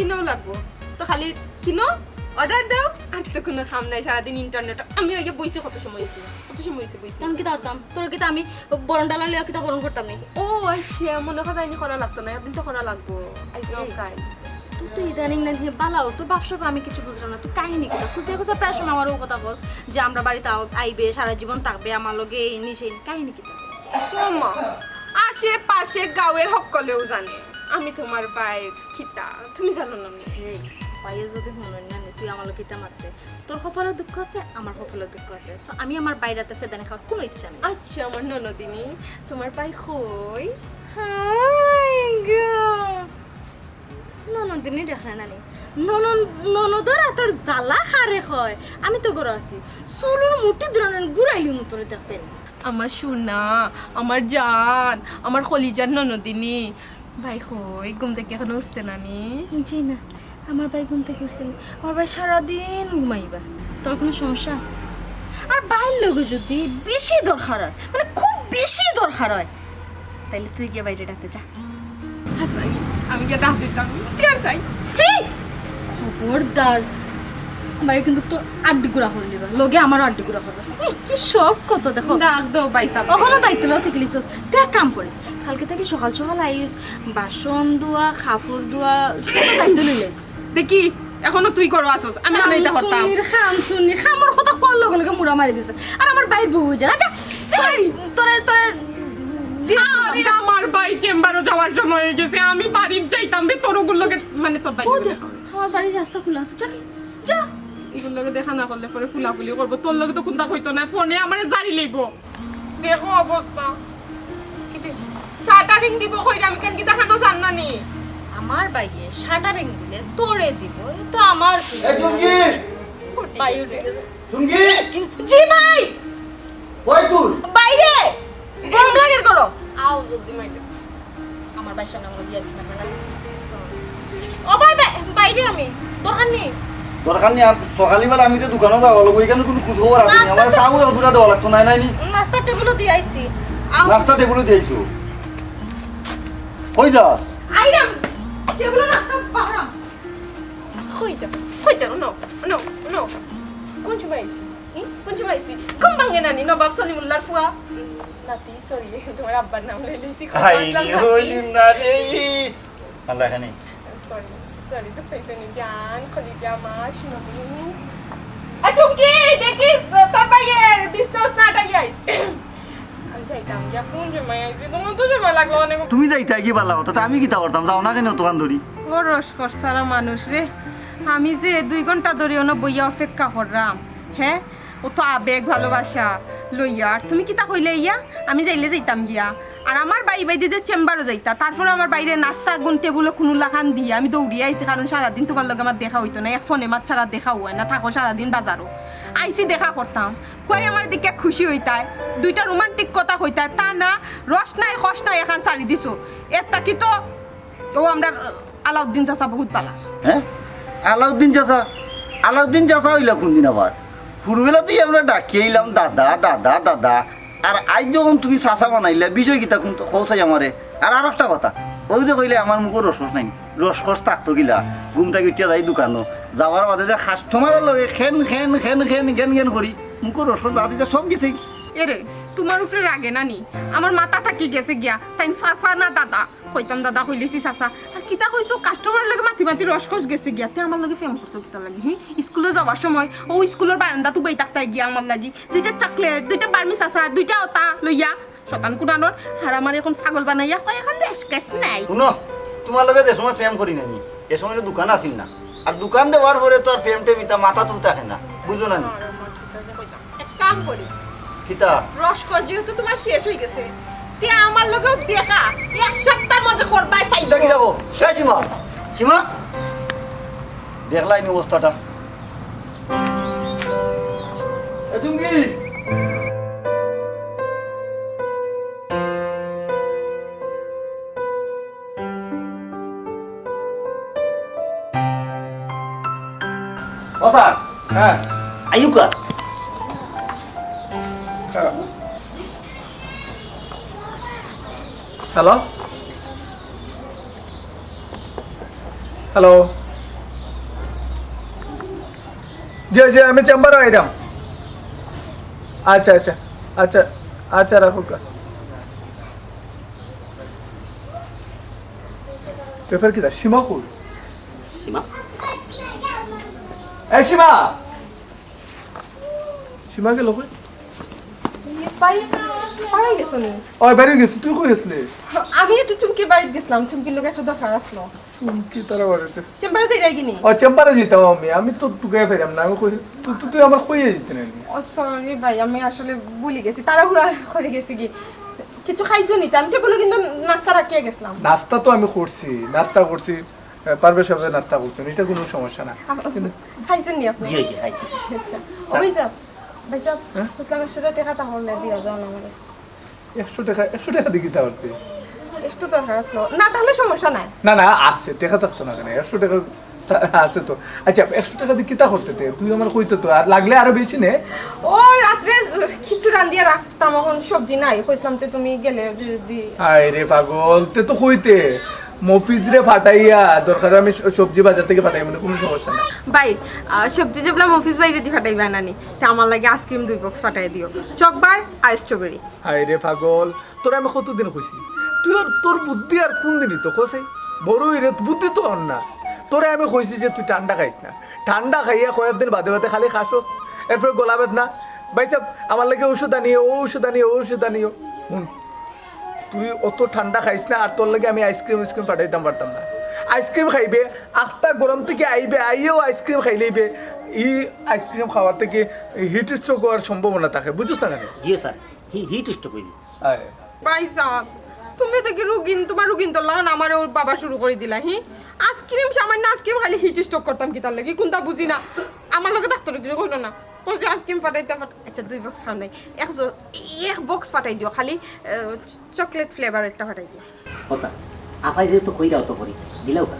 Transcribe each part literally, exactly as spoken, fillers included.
কিনাও লাগবো। তো খালি কিনো, অর্ডার দাও, আর তো কোনো কাম নাই, সারাদিন ইন্টারনেট। আমি ওই যে বইছি, কত সময় হইছে, কত সময় হইছে বইছি। তখন কিতা করতাম? তোর কিতা আমি বরণ ডালা লইয়া কিতা বরণ করতাম নাকি? ও আচ্ছা, মনে কথা এনে করা লাগতো না, একদিন তো করা লাগবো। আইজ এই, নৌকায়। তুই তো ইদানিং না দিয়ে বালাও, তোর ব্যবসার আমি কিছু বুঝলাম না। তুই কাহিনী কিতা? খুঁজে খুঁজে প্রায় সময় আমার ও কথা বল যে আমরা বাড়িতে আও-, আইবে, সারা জীবন থাকবে আমার লগে, এই নি সেই নি। কাহিনী কিতা? ও মা, আশেপাশে গাঁওর হক্কলেও জানে আমি তোমার বাইর কিতা, তুমি জানো না নি? এই, বাইয়ে যদি হুনইন না নি, তুই আমার লগে কিতা মাতরে? তোর কপালো দুঃখ আছে, আমার কপালো দুঃখ আছে। So, আমি আমার বাইরাতে ফেদানি খাওয়ার কোনো ইচ্ছা নেই। আচ্ছা, আমার ননদিনী, তোমার বাই কই? হায় গো। ননদিনী দেখরে না নি? ননন-, ননদর আতর জ্বালা কারে কয়? আমি তো ঘরো আছি। চুলর মুঠি ধরে না নি, ঘুরাইলিমু তোরে দেখবে নি। আমার সোনা, আমার জান, আমার কলিজার ননদিনী। বাই কই, ঘুম থাকি এখনো উঠছে না নি? জি না, আমার বাই ঘুম থাকি উঠছে না। আমার বাই সারাদিন ঘুমাইবা। তোর কোনো সমস্যা? আর বাইর লগে যদি বেশি দরকার হয়, মানে খুব বেশি দরকার হয়, তাইলে তুই গিয়া বাইরে ডাকতে যা। হাসানি, আমি গিয়া ডাক দিতাম, কি আর চাই? কি? খবরদার, বাইরে কিন্তু তোর আড্ডি গুড়া করে দিবা, লগে আমারও আড্ডি গুড়া করবে। উম, কি শখ কত দেখো। ডাক দেও ভাই সাহেব। অখনো দায়িত্ব লওয়া শিখলিছস, তুই এক কাম করিস, কালকে থাকি সকাল সকাল আইস, বাসন ধোয়া, কাপড় ধোয়া, সব দায়িত্ব লইলিস। দেখি, এখনো তুই ঘরো আছস, আমি কেনে ইতা করতাম? খাম শুনি, খাম শুনি, খামর কথা কওয়ার লগে লগে মুড়া মারি দিছে। আর আমার বাইর বউ অই যা, যা। এই, তোরে, তোরে, আরে, আমার বাই চেম্বারো যাওয়ার সময় হয়ে গেছে, আমি বাড়িত যাইতাম বে, তোর ওগুর লগে, মানে তোর বাই ও দেখো, আমার বাড়ির রাস্তা খোলা আছে, যা, যা। এগুর লগে দেখা না করলে পরে ফুলাফুলি করবো, তোর লগে তো কুন্তা কইতো না, ফোনে আমারে জারি লইবো। দেখো অবস্থা। কিতা অইছে? শাটারিং দিব কইরা আমি, কেন কিতা খানো জান না নি? আমার বাইয়ে শাটারিং দিলে তোরে দিব, এ তো আমার কি? এই চুমকি! বাই উঠে গেছে। চুমকি! জি ভাই! কই তুই? বাইরে! গরম লাগের করো। আও জলদি মাইলে। আমার বাইর সামনে আমার বিয়া দিন না। ও ভাই, বাই-, বাইরে আমি। দরকার নেই। দরকার নেই, আর সকালবেলা আমি তো দোকানো যাওয়া লাগবো, এখানে কোনো খোঁজ খবর আছে নি? নাস্তা আমার তো চাও অধুরা দেওয়া লাগতো না, নাই নি? নাস্তার টেবিলও দিয়ে আইছি। আও। নাস্তা টেবিলও দিয়ে আইছো? কই যাস? আইরাম। টেবিলও নাস্তা পারাম। কই যাও? কই যাও? No, no, no. কোন সময় আইছি? হুম? কোন সময় আইছি? ঘুম ভাঙে না নি নবাব সলিমুল্লাহর ফুয়া? উম, নাতি, সরি, তোমার আব্বার নাম লই লইছি। হায় রে, নাতি। ওই না রে। আল্লাহ জানে। সরি, সরি, দুঃখ পাইছো নি জান, কলিজা মা, সোনামণি। আ, চুমকি, দেখিস, তোর ভাইয়ের বিছনা উছনা আটাই আইস। আমি যাইতাম গিয়া, কোন সময় আইছি? তোমার তো সময় লাগলো অনেক। তুমি যাইতায় কি বালা কথা, তা আমি কিতা করতাম? যাও না কেনে অতখান ধরি? ও রস কর সারা মানুষ রে, আমি যে দুই ঘন্টা ধরি অনো বইয়া অপেক্ষা কররাম, হ্যাঁ? অত আবেগ ভালোবাসা লইয়া, আর তুমি কিতা কইলে ইয়া? আমি যাইলে যাইতাম গিয়া। আর আমার বাই বাইদি যে চেম্বারো যাইতা, তারপরে আমার বাইরে নাস্তা গুন টেবুলো কুনু লাখান দিয়া আমি দৌড়িয়া আইছি, কারণ সারাদিন তোমার লগে আমার দেখা অইতো না, এক ফোনে মাত ছাড়া দেখা অয় না, থাকো সারাদিন বাজারো। আইছি দেখা করতাম, কই আমার দিকে খুশি অইতায়, দুইটা রোমান্টিক কথা কইতায়, তা না, রস নাই, কষ নাই, এখান ছাড়ি দিছো। এর থাকি তো ও, আমরার আলাউদ্দিন চাচা বহুত বালা আছে। হ্যাঁ? আলাউদ্দিন চাচা? আলাউদ্দিন চাচা অইলা কুনদিন আবার? হুরুবেলাতেই আমরা ডাকি আইলাম দাদা, দাদা, দাদা। আর আইজ যখন তুমি চাচা বানাইলা, বিষয় কিতা কুনতা কও চাই আমারে? আর আরোকটা কথা, ওই যে কইলে আমার মুখো রস কষ নাই, রস কষ থাকতো কিলা? ঘুম থাকি উঠিয়া যাই দোকানো, যাওয়ার বাদে যে কাস্টমারর লগে খেন, খেন, খেন, খেন, খেন, খেন করি, মুখো রস কষ বাদ দিতে সব গেছে। এরে, তোমার উপরে রাগে না নি? আমার মাথা থাকি গেছে গিয়া, তাইন চাচা না দাদা? কইতাম দাদা, কইলিছি চাচা। আর কিতা কইছো, কাস্টমারর লগে মাতি মাতি রস কষ গেছে গিয়া, তে আমার লগে প্রেম করছো কিতার লাগি? হি, স্কুলো যাওয়ার সময় ও স্কুলর বারান্দাত উবাই থাকতায় গিয়া আমার লাগি দুইটা চকলেট, দুইটা বার্মিজ আচার, দুইটা অতা লইয়া। শতান কুনানোর। আর আমারে এখন পাগল বানাইয়া কয় এখন রস কষ নাই। হুনো, তোমার লগে যে সময় প্রেম করি না নি, এ সময় তো দোকান আছিল না। আর দোকান দেওয়ার পরে তো আর প্রেম টেম ইতা মাথাত থাকে না, বুঝো না নি? এক কাম করি। কিতা? রস কষ যেহেতু তোমার শেষ অই গেছে, তে আমার লগেও দেখা এক সপ্তাহর মাঝে করবায় চাই। কিতা, কিতা গো? এ সীমা, সীমা, দেখলায় নি অবস্থাটা? এ তুমি কি? ও স্যার। হ্যাঁ। আইউক্কা। হ্যালো। হ্যালো। জি, জি, আমি চেম্বারো আইরাম। আচ্ছা, আচ্ছা, আচ্ছা, আচ্ছা, রাখো কা। ব্যাপার কিতা? সীমা কই? সীমা? এই সীমা! সীমা গেল কই? ভাই, পাড়ায় গেছো নি? ওই, বাইরে গেছি, তুই কই গেছলি? আমি একটু চুমকির বাড়িত গেছিলাম, চুমকির লগে একটু দরকার আসলো। চুমকি তারা বাড়িতে? চেম্বারে যাই যাই কিনি? ও, চেম্বারে যাইতাম আমি, আমি তো তুকে ফেরাম না, আমি কই, তুই, তুই, তুই আমার কইয়ে দিতে না। ও, সরি ভাই, আমি আসলে ভুলি গেছি, তাড়াহুড়া করে গেছি কি। কিছু খাইছো নি? আমি টেবিলো কিন্তু নাস্তা রাখিয়া গেছিলাম। নাস্তা তো আমি করছি, নাস্তা করছি, আহ, পারভেজ সাহেব নাস্তা করছেন, এটা কোনো সমস্যা না। আহ, কিন্তু খাইছেন নি আপনি? জি, জি, খাইছি। আচ্ছা। ও ভাই সাহেব, ভাই সাহেব, হ্যাঁ? বুঝলাম একশোটা টাকা তাহলে দিয়া যাও না আমারে। একশো টাকা, একশো টাকা দিয়ে কিতা করতে? একটু দরকার আসলো। না, তাহলে সমস্যা নাই। না, না, আছে, টাকা থাকতো না কেন? একশো টাকা তা-, আছে তো। আচ্ছা, একশো টাকা দিয়ে কিতা করতে তে? তুই আমার কইতে তো, আর লাগলে আরো বেশি নে। ও, রাত্রে কিছু রান্ধিয়া রাখতাম, এখন সবজি নাই। কইছিলাম তে তুমি গেলে যদি আয় রে পাগল, তে তো কইতে। মফিজ রে ফাটাইয়া, দরকার আমি স-, সবজি বাজার থেকে ফাটাই, মানে কোনো সমস্যা নাই। ভাই, আহ, সবজি যেবলা মফিজ ভাই রেডি ফাটাইবা নানি, তা আমার লাগি আইসক্রিম দুই বক্স ফাটাই দিও, চকবার আর স্ট্রবেরি। হায় রে পাগল, তোরে আমি কতদিন কইছি, তুই আর তোর বুদ্ধি আর কোন দিনই তো কষে বড় হই রে, বুদ্ধি তো অর না। তোরে আমি কইছি যে তুই ঠান্ডা খাইস না, ঠান্ডা খাইয়া কয়েকদিন বাদে বাদে খালি খাসো, এরপরে গলা বেদনা। ভাই সাহেব, আমার লাগি ঔষধ আনিও, ঔষধ আনিও, ঔষধ আনিও। হুন, তুই অত ঠান্ডা খাইস না, আর তোর লাগি আমি আইসক্রিম, আইসক্রিম ফাটাইতাম পারতাম না। আইসক্রিম খাইবে, আখতা গরম থেকে আইবে, আইয়েও আইসক্রিম খাইলেইবে। ই আইসক্রিম খাওয়া থেকে হিট স্ট্রোক হওয়ার সম্ভাবনা থাকে, বুঝছ না কেন? জি স্যার, হি হিট স্ট্রোক হইবে। আরে। ভাই সাহেব, তুমি তো কি রুগিন, তোমার রুগিন তোর লাগান আমারে ওর বাবা শুরু করে দিলা, হি? আইসক্রিম, সামান্য আইসক্রিম খালি হিট স্ট্রোক করতাম কি তার লাগি? কোনটা বুঝি না। আমার লগে ডাক্তার কিছু কইলো না। কই যে আইসক্রিম ফাটাইতে ফাটাই-, আচ্ছা, দুই বক্স খান নাই। এক জ-, এক বক্স ফাটাই দিও, খালি, আহ, চকলেট ফ্লেভার একটা ফাটাই দিও। ও স্যার, আফাই যেহেতু কইরা অত করি, দিলাও কা?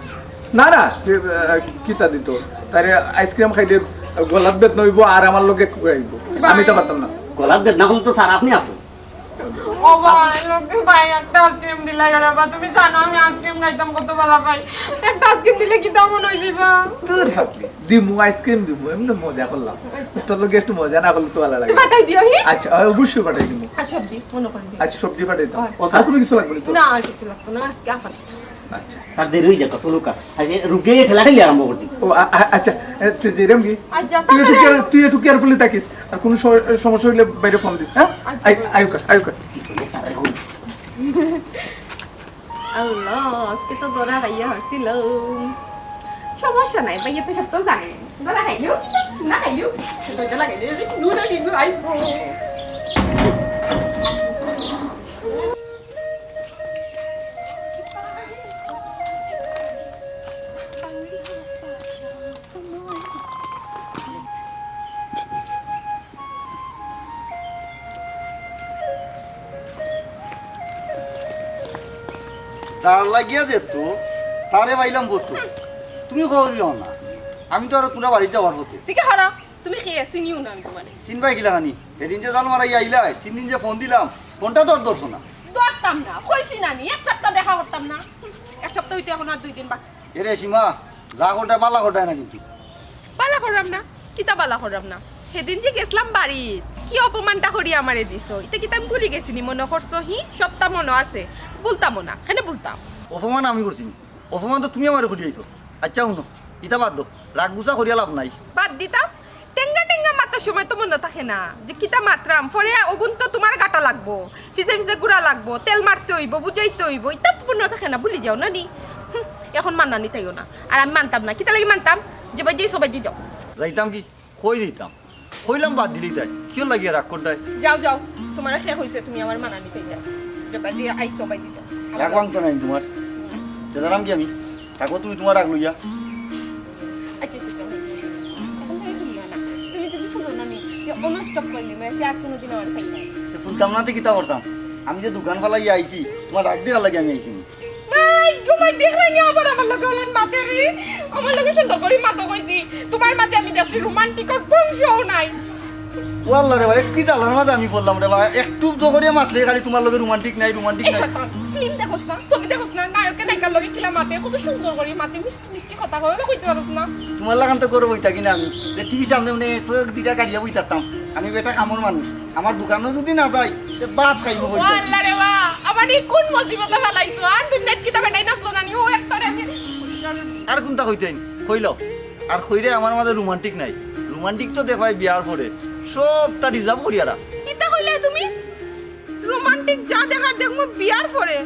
না, না, এ, এ, কিতা দিত? তারে আইসক্রিম খাইলে গলাত বেদনা হইব আর আমার লগে কুকুর আইব। আমি তো পারতাম না। গলাত বেদনা হলে তো স্যার আপনি আসুন। ও ভাই, রকি ভাই, একটা আইসক্রিম দিলাই ওরে বা। তুমি জানো আমি আইসক্রিম খাইতাম কত ভালা পাই। একটা আইসক্রিম দিলে কিতা মনে হইযিবা? তোর ফাকলি, দিমু, আইসক্রিম দিমু, এমনি মজা করলাম। আচ্ছা। তোর লগে একটু মজা না করলে তো ভালা লাগে না। পাঠাই দিও, হি? আচ্ছা, অবশ্যই পাঠাই দিমু। আর সবজি, মনে করে দিও। আচ্ছা, সবজি পাঠাই দাও। ও, আর স্যার। কোনো কিছু লাগবে না তো? না, আর কিছু লাগতো না, আজকে আপাতত। আচ্ছা। স্যার, দেরি হয়ে যাচ্ছে, চলুক। আর সে রুগী ঠেলাঠেলি আরম্ভ করে দিবে। ও, আ-, আ-, আচ্ছা, এ, তুই যেরম কি? আচ্ছা, তুই একটু তাড়াতাড়ি। কেয়ার-, তুই একটু কেয়ারফুলি থাকিস। আর কোনো স-, সমস্যা হইলে বাইরে ফোন দিস, হ্যাঁ? আচ্ছা, আই-, ভাই। আয়ুকা, আয়ুকা। কি বলে স্যার এখন? আল্লাহ, আজকে তো ধরা খাইয়া হারছিল। সমস্যা নাই, ভাইয়া তো সব তো জানে। ধরা খাইলেও কিতা, না খাইলেও কিতা, দরজা লাগাইলে নুন আর কিন্তু আইবো। যার লাগিয়া যেত, তারে পাইলাম কত। তুমি খবর দিও না। আমি তো আর তোমরা বাড়িত যাওয়ার পথে। ঠিক আছে, হারা। তুমি কে? চিনিও না আমি তোমারে। চিনবায় কিলা খানি? এদিন যে জাল মারাইয়া আইলায়, তিন দিন যে ফোন দিলাম, ফোনটা তো আর ধরছো না। ধরতাম না, কইছি না নি, এক সপ্তাহ দেখা করতাম না। এক সপ্তাহ হইতে এখন আর দুই দিন বাকি। এরে সীমা, যা করতায় বালা করতায় না কিন্তু। বালা করলাম না? কিতা বালা করলাম না? সেদিন যে গেছলাম বাড়িত, কি অপমানটা করি আমারে দিছো। ইতা কিতা আমি ভুলি গেছি নি, মনো করছো? হি, সবটা মনো আছে, ভুলতামও না, কেনে ভুলতাম? অপমান আমি করছি নি? অপমান তো তুমি আমারে করি আইছো। আচ্ছা হুনো, ইতা বাদ দেও, রাগ গুছা করিয়া লাভ নাই। বাদ দিতাম? টেঙ্গা টেঙ্গা মাতার সময় তো মনো থাকে না যে কিতা মাতরাম, পরে অগুন তো তোমার গাটা লাগবো, পিছে পিছে ঘুরা লাগবো, তেল মারতে অইবো, বুঝাইতে অইবো, ইতা মনো থাকে না, ভুলি যাও না নি? হুম, এখন মানানি তাইও না, আর আমি মানতাম না। কিতা লাগি মানতাম? যে বায় যাইছো বায় দি যাও। যাইতাম কি? কই দিতাম? কইলাম বাদ দিলি তাই, কিয় লাগিয়া রাগ করতায়? যাও যাও, তোমার শেষ হইছে, তুমি আমার মানানি তাই যাও। যে বায় দি আইছো বায় দি যাও। রাগ ভাঙতো নাই তোমার। যে জানাম কি আমি? থাকো তুমি তোমার রাগ লইয়া। আচ্ছা, আচ্ছা, আচ্ছা, হইছে। এখন থেকে তুমিও না। তুমি যদি শুনো না নি, যে অনস্টপ করলি, মানে সে আর কোনোদিন আমার খাই নাই। তো শুনতাম না তো কিতা করতাম? আমি যে দোকান ফালাইয়া আইছি, তোমার রাগ দেখার লাগি আমি আইছি নি। মাই গো মাই, দেখরায় নি আবার আমার লগে অলান মাতে রে। আমার লগে সুন্দর করি মাতো কইছি। তোমার মাঝে আমি দেখছি রোমান্টিক আর বংশও নাই। ও আল্লাহ রে ভাই, কি জ্বালার মাঝে আমি পড়লাম রে ভাই। একটু তো করিয়া মাতলে খালি তোমার লগে রোমান্টিক নাই, রোমান্টিক এই নাই। শয়তান, ফিল্ম দেখোস না, ছবি দেখোস না, নায়কে নায়িকার লগে কিলা মাতে, কত সুন্দর করি মাতে, মিষ্টি মিষ্টি কথা কয়, ওটা কইতে পারোস না। তোমার লাখান তো গর্ব হইতা কিনা আমি, যে টিভির সামনে মানে চোখ দুইটা কাড়িয়া বই থাকতাম। আমি বেটা কামর মানুষ, আমার দোকানো যুদি না যাই, তে ভাত খাইমু কই? ও আল্লাহ রে বা, আমার ই কোন মুসিবতে ফালাইছো? আর দুনিয়াত কিতা বেটাইন আছলো না নি? ও একটারে আমি আর কুনতা কইতাম? কইলাও। আর কইরে আমার মাঝে রোমান্টিক নাই। রোমান্টিক তো দেখায় বিয়ার পরে। সবতা রিজার্ভ করিয়া রাখ। কিতা কইলে তুমি? রোমান্টিক যা দেখার দেখমু বিয়ার পরে।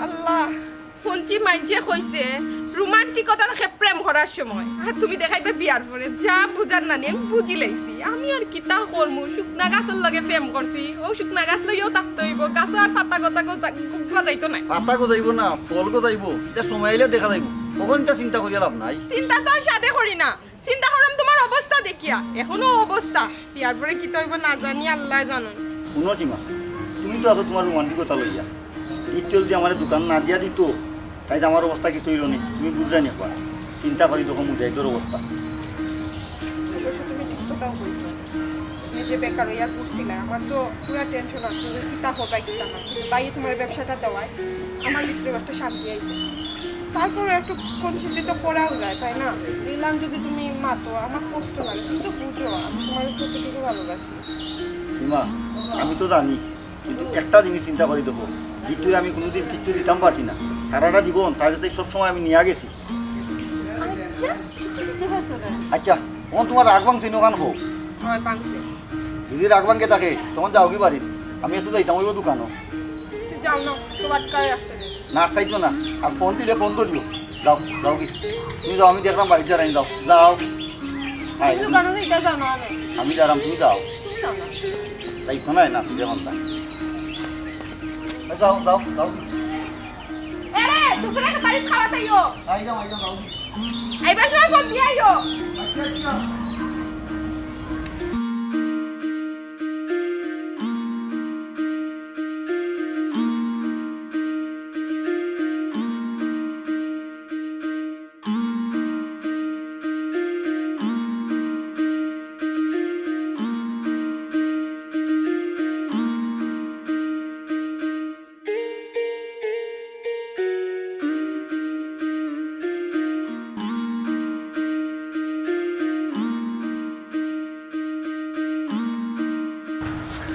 আল্লাহ, হুনছি মাইনষে কইছে রোমান্টিকতা দেখে প্রেম করার সময়। আর তুমি দেখাইবে বিয়ার পরে। যা বুঝার নানি আমি বুঝি লাইছি। আমি আর কিতা করমু? শুকনা গাছর লগে প্রেম করছি। অউ শুকনা গাছ লইয়াউ থাকতে অইবো। গাছো আর পাতা গজা গজা, গজাইতো নায়। পাতা গজাইবো না, ফল গজাইবো। ইতা সময় আইলে দেখা যাইবো। অখন ইতা চিন্তা করিয়া লাভ নাই। চিন্তা তো আর সাধে করি না। চিন্তা করলাম তুমার অবস্থা দেখিয়া, অখনো অবস্থা, বিয়ার পরে কিতা অইবো না জানি, আল্লায় জানইন। হুনো সীমা, তুমি তো আছো তুমার রোমান্টিকতা লইয়া। গিট্টু যুদি আমারে দোকান না দিয়া দিতো, তাইলে আমার অবস্থা কিতা অইলো নি? তুমি বুঝরায় নি একবার। চিন্তা করি দেখো মুজাহিদর অবস্থা। অবশ্য তুমি ঠিক কথাউ কইছো। তুমি যে বেকার অইয়া ঘুরছিলায়, আমার তো পুরা টেনশন আছিল যে কিতা করবায়, কিতা না। কিন্তু ভাইয়ে তুমার ব্যবসাটা দেওয়ায় আমার ভিতরে একটা শান্তি আইছে। তারপরে একটু কোন চিন্তা তো করাও যায়, তাই না? দিলাম যুদি তুমি মাতো, আমার কষ্ট লাগে, তুমি তো বুঝো আমি তুমারে কতটুকু ভালোবাসি। সীমা, আমি তো জানি, কিন্তু একটা জিনিস চিন্তা করি দেখো, গিট্টুরে আমি কুনুদিন কিচ্ছু দিতাম পারছি না। সারাটা জীবন তার কাছে সবসময় আমি নিয়া গেছি। আচ্ছা, কিচ্ছু দিতে পারছো না? আচ্ছা, অখন তুমার রাগ ভাঙছে নি অখান কও? অয়, ভাঙছে। যুদি রাগ ভাঙে থাকে, তখন যাওগি বাড়িত। আমি একটু যাইতাম অইবো দোকানো। যাও না, তো আটকায় আসছে না। না আটকাইছো না, আর ফোন দিলে ফোন ধরিও। যাও, যাওগি। তুমি যাও, আমি দেখরাম বাড়িত যারানি, যাও, যাও। আয়, তুমি দোকানো যাইতা যাও না, আমি। আমি যারাম, তুমি যাও। তুমি যাও না। যাইতো না, না, তুমি যখন যাও। যাও, যাও, যাও। এরে, দুপুরে একটা বাড়িত খাওয়াত আইও। আই যাও, আই যাও, যাও। আইবার সময় ফোন দিয়া আইও। আচ্ছা, আচ্ছা।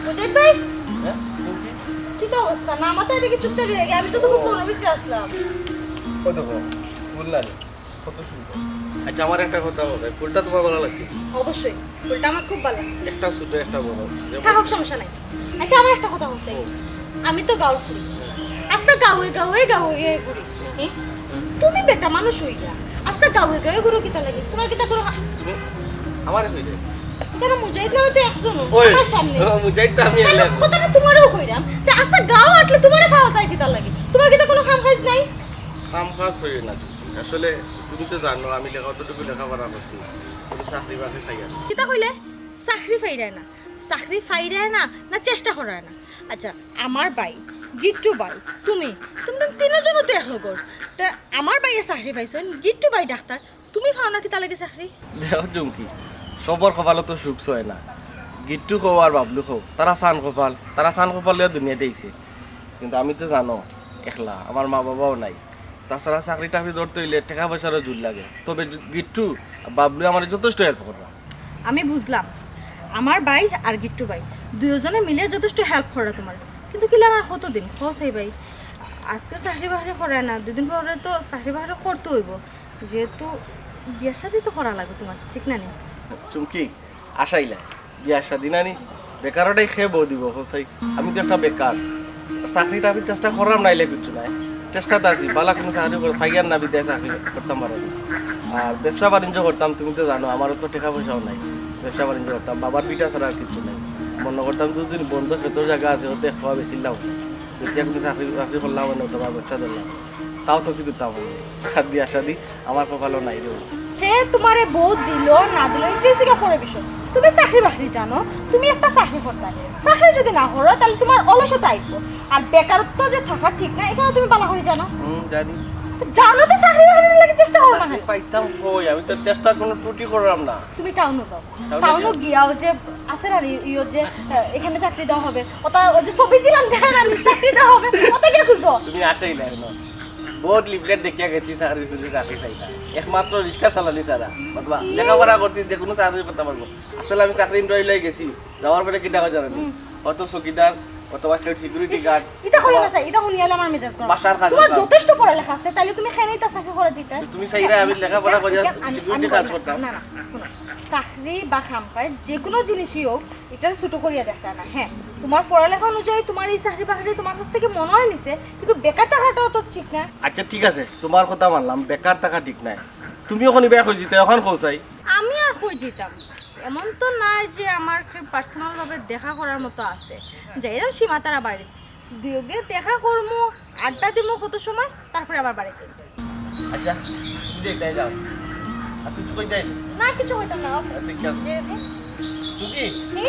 মুজাহিদ ভাই, হ্যাঁ, বলছি। কিতা অবস্থা? না মাথা এদিকে চুপচাপ অইয়া গেলে, আমি তো তখন ফোনর ভিতরে আছলাম। ওই দেখো, ফুল না নি? কত সুন্দর। আচ্ছা, আমার একটা কথা বলো, ফুলটা তুমার ভালা লাগছে? অবশ্যই, ফুলটা আমার খুব ভালা লাগছে। একটা ছোট, একটা বড়। থাকুক, সমস্যা নাই। আচ্ছা, আমার একটা কথা কইছি। হুম। আমি তো গাঁওর ফুরি। আস্তা গাঁওয়ে গাঁওয়ে, গাঁওয়ে গাঁওয়ে ঘুরি। হুম? তুমি বেটা মানুষ অইয়া আস্তা গাঁওয়ে গাঁওয়ে ঘুরো কিতার লাগি? তুমার কিতা কুনু হা-, তুমি আমারে কইলে? কেনে মুজাহিদ নামে তো একজন ওই, আমার সামনে। ও, মুজাহিদ তো আমি তাইলে এলাম। কথাটা তুমারেও কইরাম যে আস্তা গাঁও আটলে তুমারে পাওয়া যায় কিতার লাগি? তুমার কিতা কুনু কাম কাজ নাই? কাম কাজ অয় না। আসলে তুমি তো জানো আমি লেখা, অতটুকু লেখাপড়া করছি। কুনু চাকরি বাকরি পাইয়ার না। কিতা কইলে? চাকরি পাইরায় না? চাকরি পাইরায় না, না চেষ্টা করায় না? আচ্ছা, আমার ভাই, গিট্টু ভাই, তুমি, তুমি তো তিনজনও তো এক লগর। তে আমার ভাইয়ে চাকরি পাইছইন, গিট্টু ভাই ডাক্তার, তুমি পাও না কিতার লাগি চাকরি? দেখো চুমকি, সবর কপালো তো সুখ ছয় না। গিট্টু কও আর বাবলু কও, তারা চান কপাল, তারা চান কপাল লইয়া দুনিয়াত আইছে। কিন্তু আমি তো জানো, একলা, আমার মা বাবাও নাই। তাছাড়া চাকরি টাকরি ধরতে অইলে টেকা পয়সারও জুর লাগে। তবে গিট্টু, বাবলু আমারে যথেষ্ট help কররা। আমি বুঝলাম, আমার ভাই আর গিট্টু ভাই দুইওজনে মিলে যথেষ্ট help কররা তুমার। কিন্তু কিলা আর কতদিন? কও চাই ভাই, আজকে চাকরি বাকরি করায় না, দুইদিন পরে তো চাকরি বাকরি করতে অইবো, যেহেতু বিয়া শাদি তো করা লাগবো তুমার, ঠিক না নি? চুমকি, আশাইলা, বিয়া শাদি না নি? বেকারটাই খেয়ে বউ দিব, কও চাই। আমি তো একটা বেকার। চাকরি টাকরির চেষ্টা কররাম নাইলে কিচ্ছু নাই। চেষ্টাত আছি, বালা কুনু চাকরি কর-, পাইয়ার না বিদায় চাকরি করতাম পারি না। আর ব্যবসা বাণিজ্য করতাম, তুমি তো জানো, আমারও তো টেকা পয়সাও নাই। ব্যবসা বাণিজ্য করতাম, বাবার ভিটা ছাড়া আর কিচ্ছু নাই। মনো করতাম দুদিন বন্ধ ক্ষেতর জাগা আছে, অতে এক পোয়া বেচিলাম। বেচিয়া কুনু চাকরি বাকরি করলাম না, অথবা ব্যবসা ধরলাম। তাও তো কিচ্ছু তাও নাই। আর বিয়া শাদি আমার কপালো নাই রে। হে তুমারে বউ দিলো না দিলো, ইটা অইছে গিয়া পরের বিষয়। তুমি চাকরি বাকরি জানো, তুমি একটা চাকরি করতায়। চাকরি যুদি না করো, তাইলে তুমার অলসতা আইবো। আর বেকারত্ব যে থাকা ঠিক না, ইখানও তুমি বালা করি জানো। হুম, জানি। জানো তো চাকরি বাকরির লাগি চেষ্টা করো না। চাকরি পাইতাম কই? আমি তো চেষ্টার কুনু ত্রুটি কররাম না। তুমি টাউনো যাও। টাউনো টাউনো যাও। গিয়া অউ যে আছে না, ই-, ইয়ো যে, আহ, এখানে চাকরি দেওয়া হবে, অতা অউ যে ছবি ছিলাম দেখা না, চাকরি দেওয়া হবে, অতা গিয়া খুঁজো। তুমি আশাইলা না। বহুত লিফলেট দেখিয়া গেছি চাকরি, কিন্তু চাকরি চাই না। একমাত্র রিক্সা চালানি ছাড়া। বুঝবা? লেখাপড়া করছি, যে কোনো চাকরি করতে পারবো। আসলে আমি চাকরি ইন্টারভিউ লই গেছি, যাওয়ার পরে কিতা কয় জানো নি? অত চকিদার, অথবা কেউ সিকিউরিটি গার্ড, ইতা কইও না, স্যার, ইতা হুনিয়ালে আমার মেজাজ গরম। বাসার কাজ তোমার যথেষ্ট পড়ালেখা আছে, তাইলে তুমি কেনে ইতা চাকরি করা যাইতা? তুমি চাইরা আমি লেখাপড়া করিয়া সিকিউরিটি কাজ করতাম। না, না, শুনো, চাকরি বা কাম কাজ যে কোনো জিনিসই হোক, ইটারে ছোট করিয়া দেখতা না। হ্যাঁ, তোমার পড়ালেখা অনুযায়ী তোমার এই চাকরি বাকরি তোমার কাছ থেকে মনে হয় নিছে, কিন্তু বেকার থাকাটাও তো ঠিক না। আচ্ছা, ঠিক আছে, তোমার কথা মানলাম, বেকার থাকা ঠিক নাই। তুমি অখন ইবায় কই যিতায়, অখন কও চাই। আমি আর কই যিতাম? এমন তো নায় যে আমার কেউ পার্সোনাল ভাবে দেখা করার মতো আছে। যাইরাম সীমাতারা বাড়ি, দুইওগে দেখা করমু, আড্ডা দিমু কত সময়, তারপরে আবার বাড়িত। আচ্ছা, তুমি যাইতায় যাও। আর কিছু কইতায় নি? না, কিছু কইতাম না। আচ্ছা, ঠিক আছে। তুমি? কি?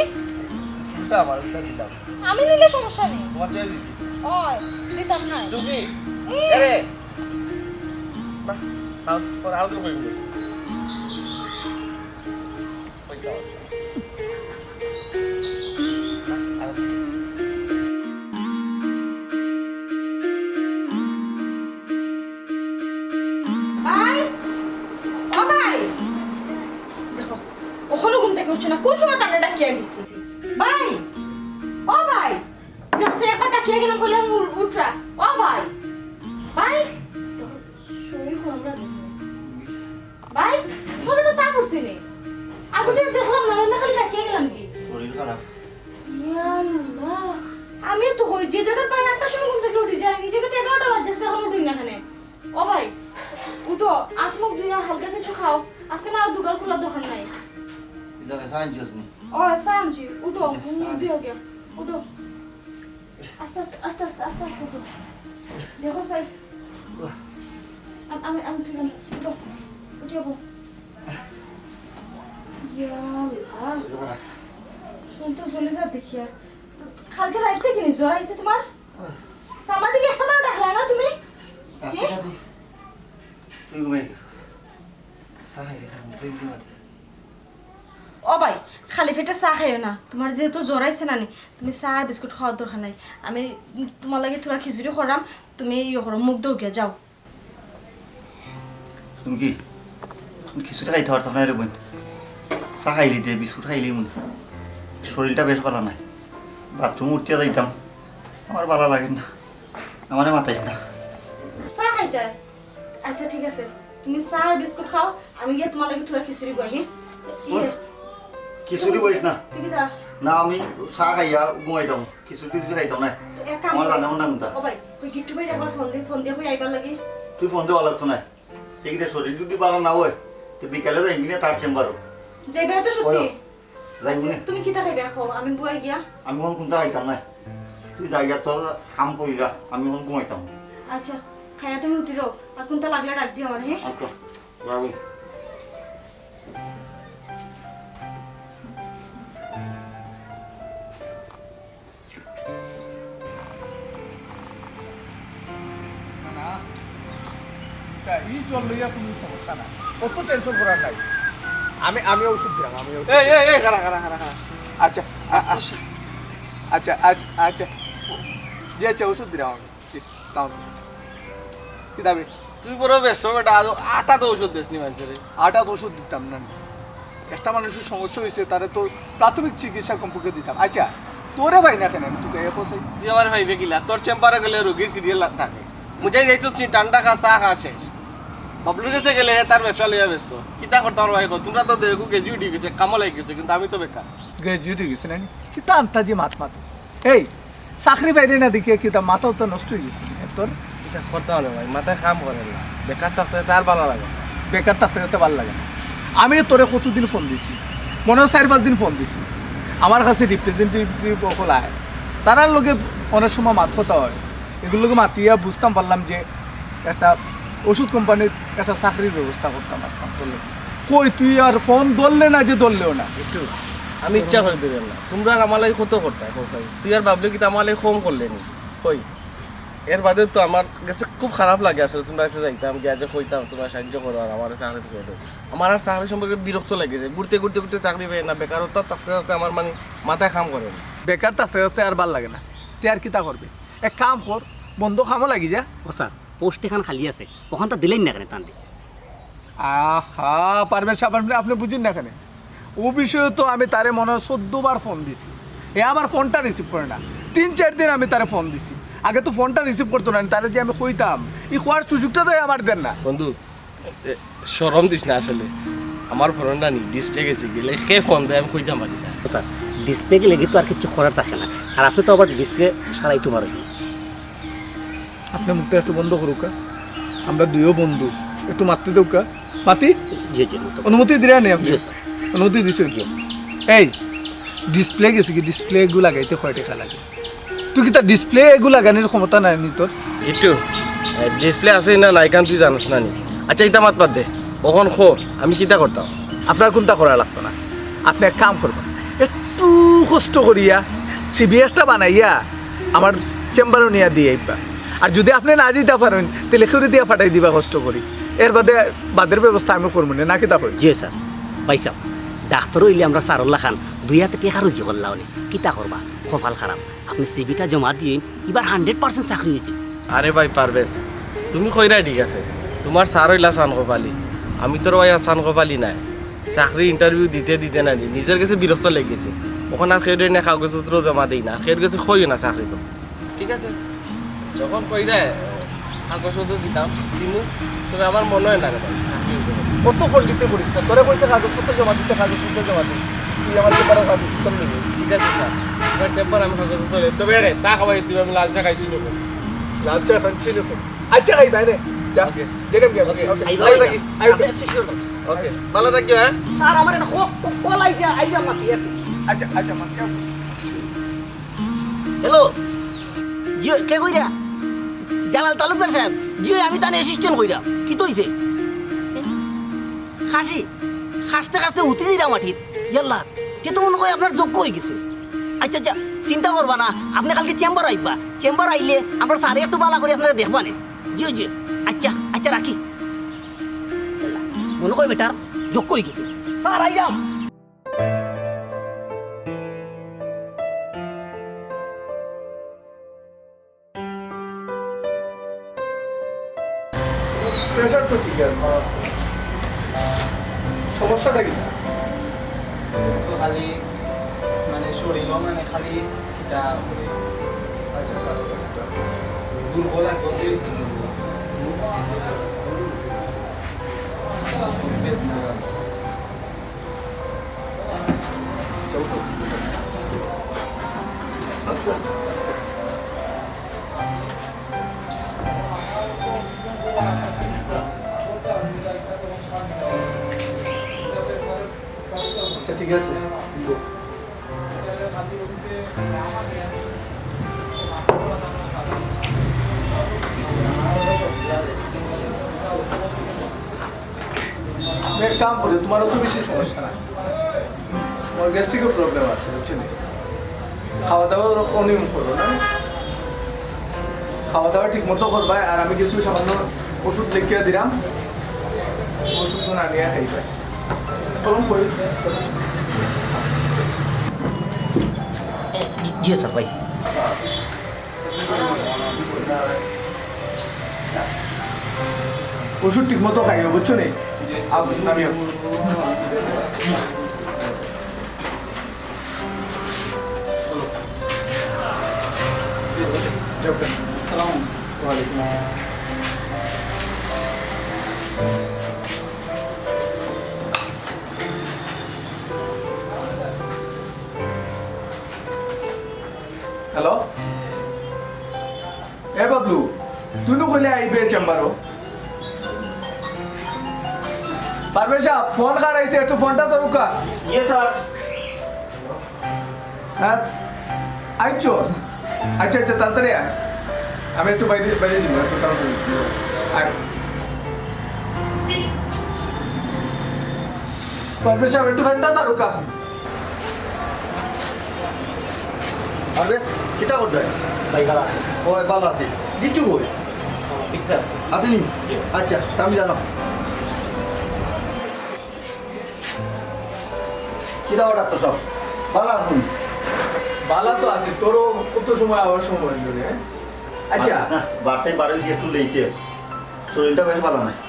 উল্টা আমার, উল্টা দিলাম। আমি নিলে সমস্যা নেই। তোমার চেয়ে দিছি। ওই, দিতাম না। তুমি? আরে! না, তাও পরে আরো তো কইবো। কইতাম। ভাই, ও ভাই, দেখো, অখনো ঘুম থাকি উঠছো না, কোন সময় তারে ডাকিয়া গেছি? ভাই, ও ভাই, দেখো, সে একবার ডাকিয়া গেলাম, কইলাম, "উ-, উঠরা।" ও ভাই, ভাই, দেখো, শরীর গরম লাগে। ভাই, তোমার তো তা করছে নি। আগে তো দেখলাম না, এমনি খালি ডাকিয়া গেলাম কি? শরীর খারাপ। ইয়া আল্লাহ, আমি তো কই, যে জাগাত ভাই আটটার সময় ঘুম থাকি উঠি যাই, নিজেকে তো এগারোটা বাজছে, এখন উঠি না কেনে। ও ভাই, উঠো, আত মুখ ধুইয়া হালকা কিছু খাও। আজকে না আর দোকান খোলার দরকার নাই। ইলা চা আনছস নি? ও, চা আনছি। উঠো, মুখ ধুইয়া গিয়া। উঠো। আস্তে আস্তে, আস্তে আস্তে, আস্তে আস্তে উঠো। দেখো সাই। আম-, আমি, আমি তুই উঠো। উঠে যাবো। ইয়া আল্লাহ। শরীর তো জ্বলি যা দেখিয়া। কালকে রাইত থাকি নি জ্বর আইছে তোমার? তা আমার দিকে একটা বার ডাকলা না তুমি? রাখছি না তুই। তুই ঘুমাই গেছস। চা খাইলি, খাইলি, তুই ঘুমাতে। ও ভাই, খালি পেটে চা খাইও না। তোমার যেহেতু জ্বর আইছে না নি, তুমি চা আর বিস্কুট খাওয়ার দরকার নাই। আমি তোমার লাগি থুড়া খিচুড়ি করাম, তুমি ইয়ে করো, মুখ ধুও গিয়া, যাও। তুমি কি? তুমি খিচুড়ি খাইতে পারতাম না রে বোন। চা খাইলি দে, বিস্কুট খাইলি মনে। শরীরটা বেশ ভালা নাই। বাথরুমো উঠিয়া যাইতাম। আমার ভালা লাগে না। আমারে মাতাইস না। চা খাইতে? আচ্ছা, ঠিক আছে। তুমি চা আর বিস্কুট খাও, আমি গিয়া তোমার লাগি থুড়া খিচুড়ি বই, হ্যাঁ? ইয়ে। খিচুড়ি বইস না। তুই কি তা? না, আমি চা খাইয়া ঘুমাইতাম। খিচুড়ি টিচুড়ি খাইতাম না। তো এক কাম আমার করি। জানা মনে না। ও ভাই, ওই গিট্টু ভাইরে একবার ফোন দে, ফোন দিয়া কই আইবার লাগি। তুই ফোন দেওয়া লাগতো না। ঠিক আছে, শরীর যদি ভালা না হয়, তো বিকালে যাইবি না তার চেম্বারো। যাইবে তো সত্যি? ওই, যাইবি না। তুমি কিতা খাইবে এখন? আমি বুয়া গিয়া। আমি এখন কোনটা খাইতাম না। তুই যাই গিয়া তোর কাম করিলা, আমি এখন ঘুমাইতাম। আচ্ছা, খাইয়া তুমি উঠি রও। আর কোনটা লাগলে ডাক দিও আমার, হ্যাঁ? আচ্ছা, যাবি। না, না। তা ই জ্বর লইয়া কুনু সমস্যা নাই। অত টেনশন করার নাই। আমি, আমি ঔষধ দিলাম, আমি ঔষধ এই, এই, এই, খাড়া, খাড়া, খাড়া, খাড়া। আচ্ছা, আ-, আ-, আচ্ছা। আচ্ছা, আচ্ছা, আচ্ছা। জি, আচ্ছা, ঔষধ দিলাম আমি। জি, তাও। কি দাবি? তুই বড় ব্যস্ত বেটা, আজ আটা তো ঔষধ দিস নি মানুষের। আটা তো ঔষধ দিতাম না। একটা মানুষের সমস্যা হইছে, তারে তো প্রাথমিক চিকিৎসা কমপক্ষে দিতাম। আচ্ছা, তোরে ভাই না কেন? আমি তোকে এ পৌঁছাই। তুই আমার ভাইবে কিলা? তোর চেম্বারে গেলে রোগীর সিরিয়াল থাকে। মুজাই যাইছস নি, ঠান্ডা খা, চা খা, শেষ। বাবলুর গেছে গেলে হে তার ব্যবসা লইয়া ব্যস্ত। কিতা করতাম রে ভাই, কও? তোমরা তো দেখো গ্র্যাজুয়েট হয়ে গেছে, কামো লাগি গেছে, কিন্তু আমি তো বেকার। গ্র্যাজুয়েট হয়ে গেছে না নি? কিতা আন্তাজি মাত মাত। এই, চাকরি বাইরে না দেখিয়া কিতা মাথাও তো নষ্ট হয়ে গেছে তোর? কিতা করতাম রে ভাই, মাথায় কাম করে না। বেকার থাকতে তো আর ভালা লাগে না। বেকার থাকতে তো ভালা লাগে না। আমি তোরে কতদিন ফোন দিছি, মনে হয় চার পাঁচ দিন ফোন দিছি। আমার কাছে রিপ্রেজেন্টেটিভ অকল আয়, তারার লগে অনেক সময় মাত কথা হয়, এগুলোর লগে মাতিয়া বুঝতাম পারলাম যে একটা ওষুধ কোম্পানির একটা চাকরির ব্যবস্থা করতাম আসলাম তোর লগে। কই তুই আর ফোন ধরলে না যে ধরলেও না। একটু আমি ইচ্ছা করে দিলাম না, তোমরা আর আমার লাগি কত করতায়, কও চাই। তুই আর বাবলু কিতা আমার লাগি কম করলে নি? কই, এর বাদে তো আমার গেছে খুব খারাপ লাগে আসলে, তোমরা কাছে যাইতাম, গিয়া যে কইতাম, তোমরা সাহায্য করো আর আমার চাকরি ঢুকাই দাও। আমার আর চাকরি সম্পর্কে বিরক্ত লাগে যায়, ঘুরতে ঘুরতে ঘুরতে চাকরি পাই না, বেকারত্ব থাকতে থাকতে আমার মানে মাথায় কাম করে না। বেকার থাকতে থাকতে আর ভালা লাগে না, তে আর কিতা করবে? এক কাম কর, বন্ধ কামো লাগি যা। ও স্যার, পোস্ট এখান খালি আছে, অখানতা দিলাইন না কেনে তানরে? আহা, পারভেজ সাব, আপনে, আপনে বুঝইন না কেনে? অউ বিষয়ে তো আমি তারে মনে হয় চৌদ্দ বার ফোন দিছি, হে আমার ফোনটা রিসিভ করে না। তিন চাইর দিন আমি তারে ফোন দিছি, আগে তো ফোনটা রিসিভ করতো না, তারে যে আমি কইতাম, ই কওয়ার সুযোগটা তো হে আমার দের না। বন্ধু, এ, শরম দিস না আসলে। আমার ফোনটা নি, ডিসপ্লে গেছে, গেলে কে ফোন দেয় আমি কইতাম পারি না। স্যার, ডিসপ্লে গেলে কিন্তু আর কিচ্ছু করার থাকে না। আর আপনে তো আবার ডিসপ্লে সারাইতো পারইন না। আপনে মুখটা একটু বন্ধ করউক্কা, আমরা দুইও বন্ধু, একটু মাততে দেউক্কা। মাতি? জি, জি, মাততে। অনুমতি দিরা নি আপনে? জি, স্যার। অনুমতি দিছো? জি। এই, ডিসপ্লে গেছে কি? ডিসপ্লে এগু লাগাইতে কয় টেকা লাগে? তুই কিতা ডিসপ্লে এগু লাগানির ক্ষমতা নাই নি তোর? গিট্টু, এ, ডিসপ্লে আছে না নাই কান তুই জানোস না নি? আচ্ছা, ইতা মাত বাদ দে। অখন ক, আমি কিতা করতাম? আপনার কুনতা করা লাগতো না। আপনে এক কাম করবা, একটু কষ্ট করিয়া সিভি একটা বানাইয়া আমার চেম্বারো নিয়া দিয়া আইবা। আর যুদি আপনে না যাইতা পারইন, তাইলে কেউরে দিয়া পাঠাই দিবা কষ্ট করি। এর বাদে বাদের ব্যবস্থা আমি করমু নে, না কিতা কইন? জি স্যার। ভাইসাব, ডাক্তার অইলে আমরা স্যারর লাখান দুই আতে টেকা রুজি করলা অনে। কিতা করবা? কপাল খারাপ। আপনে সিভিটা জমা দিন, ইবার হান্ড্রেড পার্সেন্ট চাকরি অইছে। আরে ভাই পারভেজ, তুমি কইরায় ঠিক আছে, তুমার স্যার অইলা চান কপালি, আমি তো ভাই আর চান কপালি নায়। চাকরি ইন্টারভিউ দিতে দিতে না নি, নিজর গেছে বিরক্ত লাগি গেছে। অখন আর কেউরে নে কাগজপত্র জমা দেই না, কেউর গেছে কইও না চাকরি তো। ঠিক আছে, যখন কইরায় কাগজপত্র দিতাম, দিমু, তবে আমার মনে হয় না রে ভাই, চাকরি অইবো। কত পণ্ডিতি করিস না, তোরে কইছে কাগজপত্র জমা দিতে, কাগজপত্র জমা দে। তুই আমার চেম্বারো কাগজপত্র নিবি। ঠিক আছে স্যার, আপনার চেম্বার আমি কাগজপত্র লই। তবে রে, চা খাওয়াই দিবে, আমি লাল চা খাইছি না। লাল চা খাইছি না। আচ্ছা, খাই বাইরে। যা। ওকে। দেখেন কি? ওকে, ওকে। আই ভালো থাকি। আই ওকে। আপনি আপনি শিওর। ওকে, ভালো থাকিও, হ্যাঁ? স্যার, আমার একটা কল আইছে, আইয়া মাতি আর কি। আচ্ছা, আচ্ছা, মাতি। হ্যালো, জি, কে কইরা? জালাল তালুকদার সাহেব, জি, আমি তানে অ্যাসিস্ট্যান্ট কইরা। কিতা অইছে? খাসি, খাসতে খাসতে উঠি দিরা মাটিত। ইয়াল্লা, তে তো মনে হয় আপনার যোগ্য অই গেছে। আচ্ছা, আচ্ছা, চিন্তা করবা না, আপনে কালকে চেম্বার আইবা। চেম্বার আইলে আমরা স্যারে একটু বালা করি আপনারে দেখবা নে। জি, জি, আচ্ছা, আচ্ছা, রাখি। মনে হয় বেটার যোগ্য অই গেছে। স্যার, আইলাম। প্রেশার তো ঠিক আছে, সমস্যাটা কি? তো খালি মানে শরীরও মানে খালি কিতা করে। আচ্ছা, দুর্বল একদম। আচ্ছা, ঠিক আছে। তুমি এক কাম করো, তোমার অত বেশি সমস্যা না, তোমার গ্যাস্ট্রিকের প্রবলেম আছে, বুঝছো নি? খাওয়া দাওয়া অনিয়ম করো না, খাওয়া দাওয়া ঠিক মতো করবা। আর আমি কিছু সামান্য ওষুধ লিখিয়া দিলাম, ওষুধ আনিয়া খাইবা। চলুন করি। জি স্যার, পাইছি। ওষুধ ঠিক মতো খাইও, বুঝছো নি? আম-, আমিও। সালাম। ওয়ালাইকুম আসসালাম। হ্যালো, এ বাবলু, তুই নু কইলে আইবে চেম্বারো। পারভেজ সাব, ফোন কার আইছে, একটু ফোনটা ধরুক্কা। ইয়ে স্যার। হ্যাঁ, আইছস? আচ্ছা, আচ্ছা, তাড়াতাড়ি আয়। আমি একটু বাইরে, বাইরে যাবো, একটু কাম করি। আয়। পারভেজ সাব, একটু ফোনটা ধরুক্কা। পারভেজ, কিতা করবে? ভাই, ভালা আছি। ও, ভালা আছি। গিট্টু কই? ভিতরে আছে। আছেনি? জি। আচ্ছা, তে আমি জানাম। কিতা অ ডাক্তার সাব? ভালা আছইন? ভালা তো আছি, তোরও কত সময় আওয়ার সময় অইলো রে, হ্যাঁ? আচ্ছা। না, বাড়িত বারইছি একটু লেটে। শরীরটা বেশ ভালা নায়।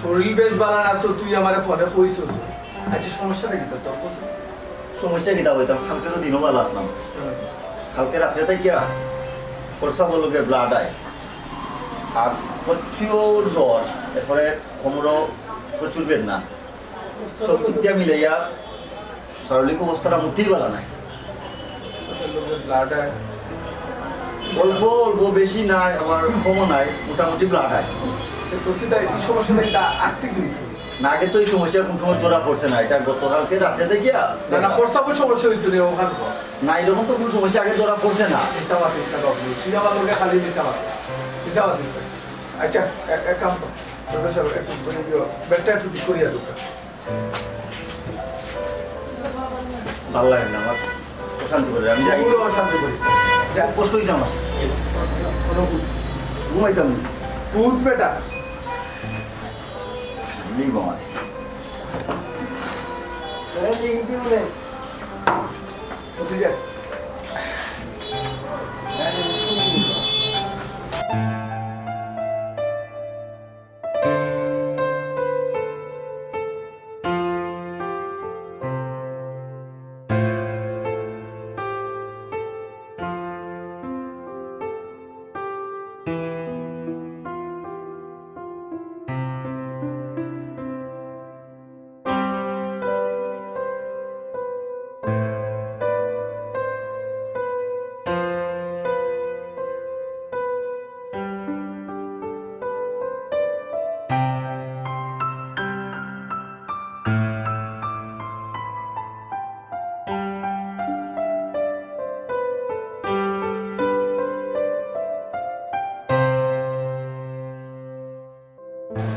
শরীর বেশ ভালা না তো তুই আমারে ফোনে কইছস। আচ্ছা, সমস্যাটা কিতা তোর? সমস্যা কিতা অইতাম, কালকে তো দিনও ভালা আছলাম। হুম। কালকে রাত্রে থাকি কিয়া প্রস্রাবর লগে ব্লাড আয়, আর প্রচুর জ্বর, এরপরে কোমরও প্রচুর বেদনা। সব দিক দিয়া মিলাইয়া শারীরিক অবস্থাটা মোটেই ভালা নায়। ব্লাড আয়। অল্প অল্প, বেশি নায়, আবার কমও নায়, মোটামুটি ব্লাড আয়। আচ্ছা, তোর কিতা এই সমস্যাটা কিতা আগ থাকি অইতো? না, আগে তো এই সমস্যা কোন সময় ধরা পড়ছে না, এটা গতকালকে রাত্রে থাকি কিয়া। না, না, প্রস্রাবর সমস্যা অইতো রে, ওখান। না, এরকম তো কোন সমস্যা আগে ধরা পড়ছে না। মিছা মাতিস না বাবু, তুই আমার লগে খালি মিছা মাতিস, মিছা মাতিস না। আচ্ছা, এক, এক কাম কর, সকাল সকাল একটু ঘুরে দিও, ব্যাগটা একটু ঠিক করিয়া দোকান। ভালা লাগে না আমার, অশান্তি করে, আমি যাই। পুরো অশান্তি করিস না। যা। কষ্ট অইছে আমার। কোনো ভূত। ঘুমাইতাম না। ভূত বেটা। নেই বাবা। আরে, লিখবি বলে। উঠে যা।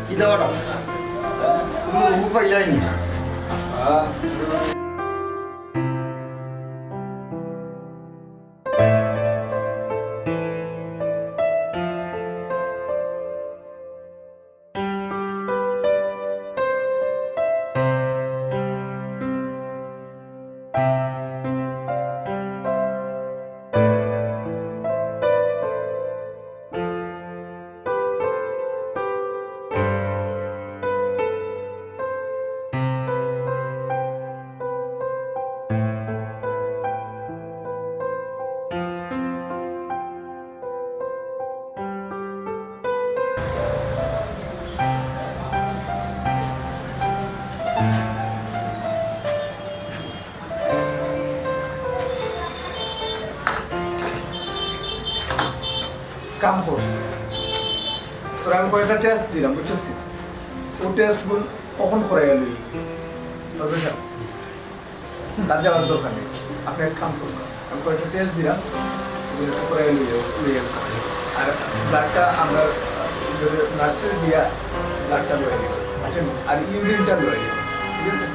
কি দাওয়াটা? কোনো রোগ পাইলাই নি? কাম কর। তোর আমি কয়েকটা টেস্ট দিলাম, বুঝছস তুই? ও টেস্টগুলো অখন করাই গেল। তার যাওয়ার দরকার নেই। আপনি এক কাম করুন, আমি কয়েকটা টেস্ট দিলাম, ওগুলো একটু করাই লইয়া, লইয়া। আর ব্লাডটা আমরা, আহ, নার্সের দিয়া ব্লাডটা লইয়া দিব। আচ্ছা। আর ইউরিনটা লইয়া দিব। ঠিক আছে?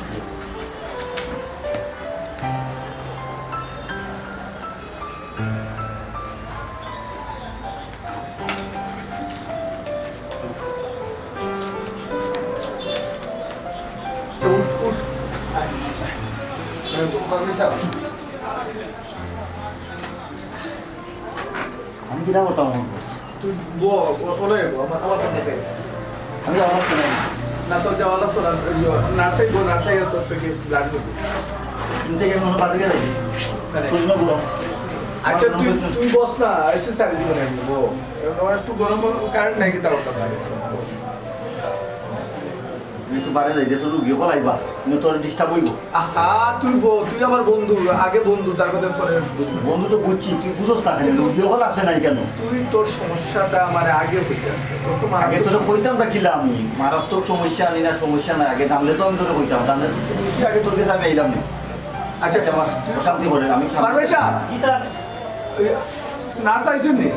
আমি কিতা করতাম আমার বস? তুই ব-, ব-, ওলাই ব-, আমার, আমার কথা কই। আমি যাওয়া লাগতো না। না, তোর যাওয়া লাগতো না। ইয়ো, নার্সাই ব-, নার্সাই তোর থেকে ব্লাড দিবি। তুমি থেকে মনে পারবে কি? মানে? তুই না গরম। আচ্ছা, তুই, তুই বস না, এসে সারি দিব না, ব-। এরকম একটু গরম, কারেন্ট নাই, কিতা করতাম না। আমি একটু বাইরে যাই, যে তোর রুগী হল আইবা, কিন্তু তোর ডিস্টার্ব হইব। আহা, তুই ব-, তুই আমার বন্ধু, আগে বন্ধু, তারপরে পরে। বন্ধু তো বুঝছি, তুই বুঝোস না কেন? রুগী হল আসে নাই কেন? তুই তোর সমস্যাটা আমার আগে হইতে আসছে। তোর তো মা আগে তোরে কইতাম না কিলা আমি, মারাত্মক সমস্যা আনি না, সমস্যা নাই, আগে জানলে তো আমি তোরে কইতাম, জানলে তো তুই নিশ্চয়ই আগে তোর কাছে আমি আইলাম না। আচ্ছা, আচ্ছা, আমার অশান্তি করে, আমি সামনে পারবে স্যার? জি স্যার। ওই নার্স আইছুন নি?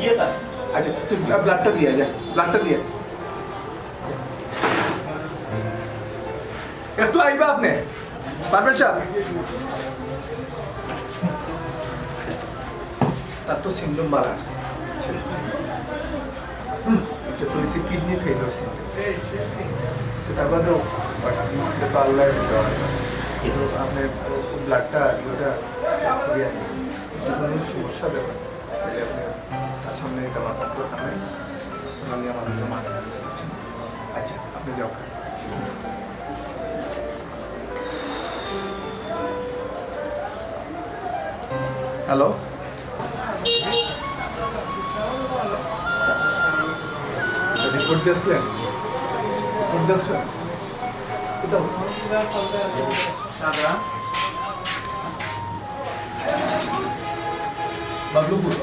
ইয়ে স্যার। আচ্ছা, তুই ব্লা-, ব্লাডটা দিয়ে যা, ব্লাডটা দিয়ে। একটু আইবা আপনি, পারভেজ সাহেব। তার তো সিন্ড্রোম বাড়া। হুম, এটা তো হইছে কিডনি ফেল হইছে। সেটা বাদেও, but এটা তো আল্লাহর দেওয়া। কিন্তু আপনি ব্লাডটা, ওটা টেস্ট করিয়া, যদি কোনো সমস্যা দেওয়া, তাহলে আপনি তার সামনে এটা মাথার দরকার নাই। Personally আমার মতো মাথা ব্যথা করছে। আচ্ছা, আপনি যাও। হ্যালো। রিপোর্ট দিয়েছিলেন? রিপোর্ট দিয়েছিলেন? কোথাও? সাদা। বাবলুপুর।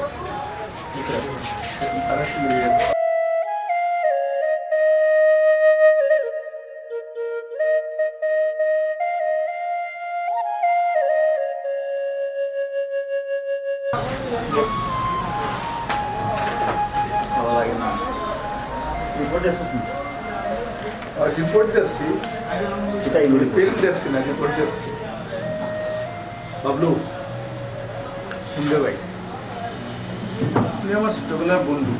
ভালো লাগে না। রিপোর্ট দিছস নি? আর রিপোর্ট দিছি। কিতা ই রিপোর্ট? ফিল্ম দিছি না, রিপোর্ট দিছি। বাবলু, শুনবে ভাই, তুই আমার ছোটবেলার বন্ধু।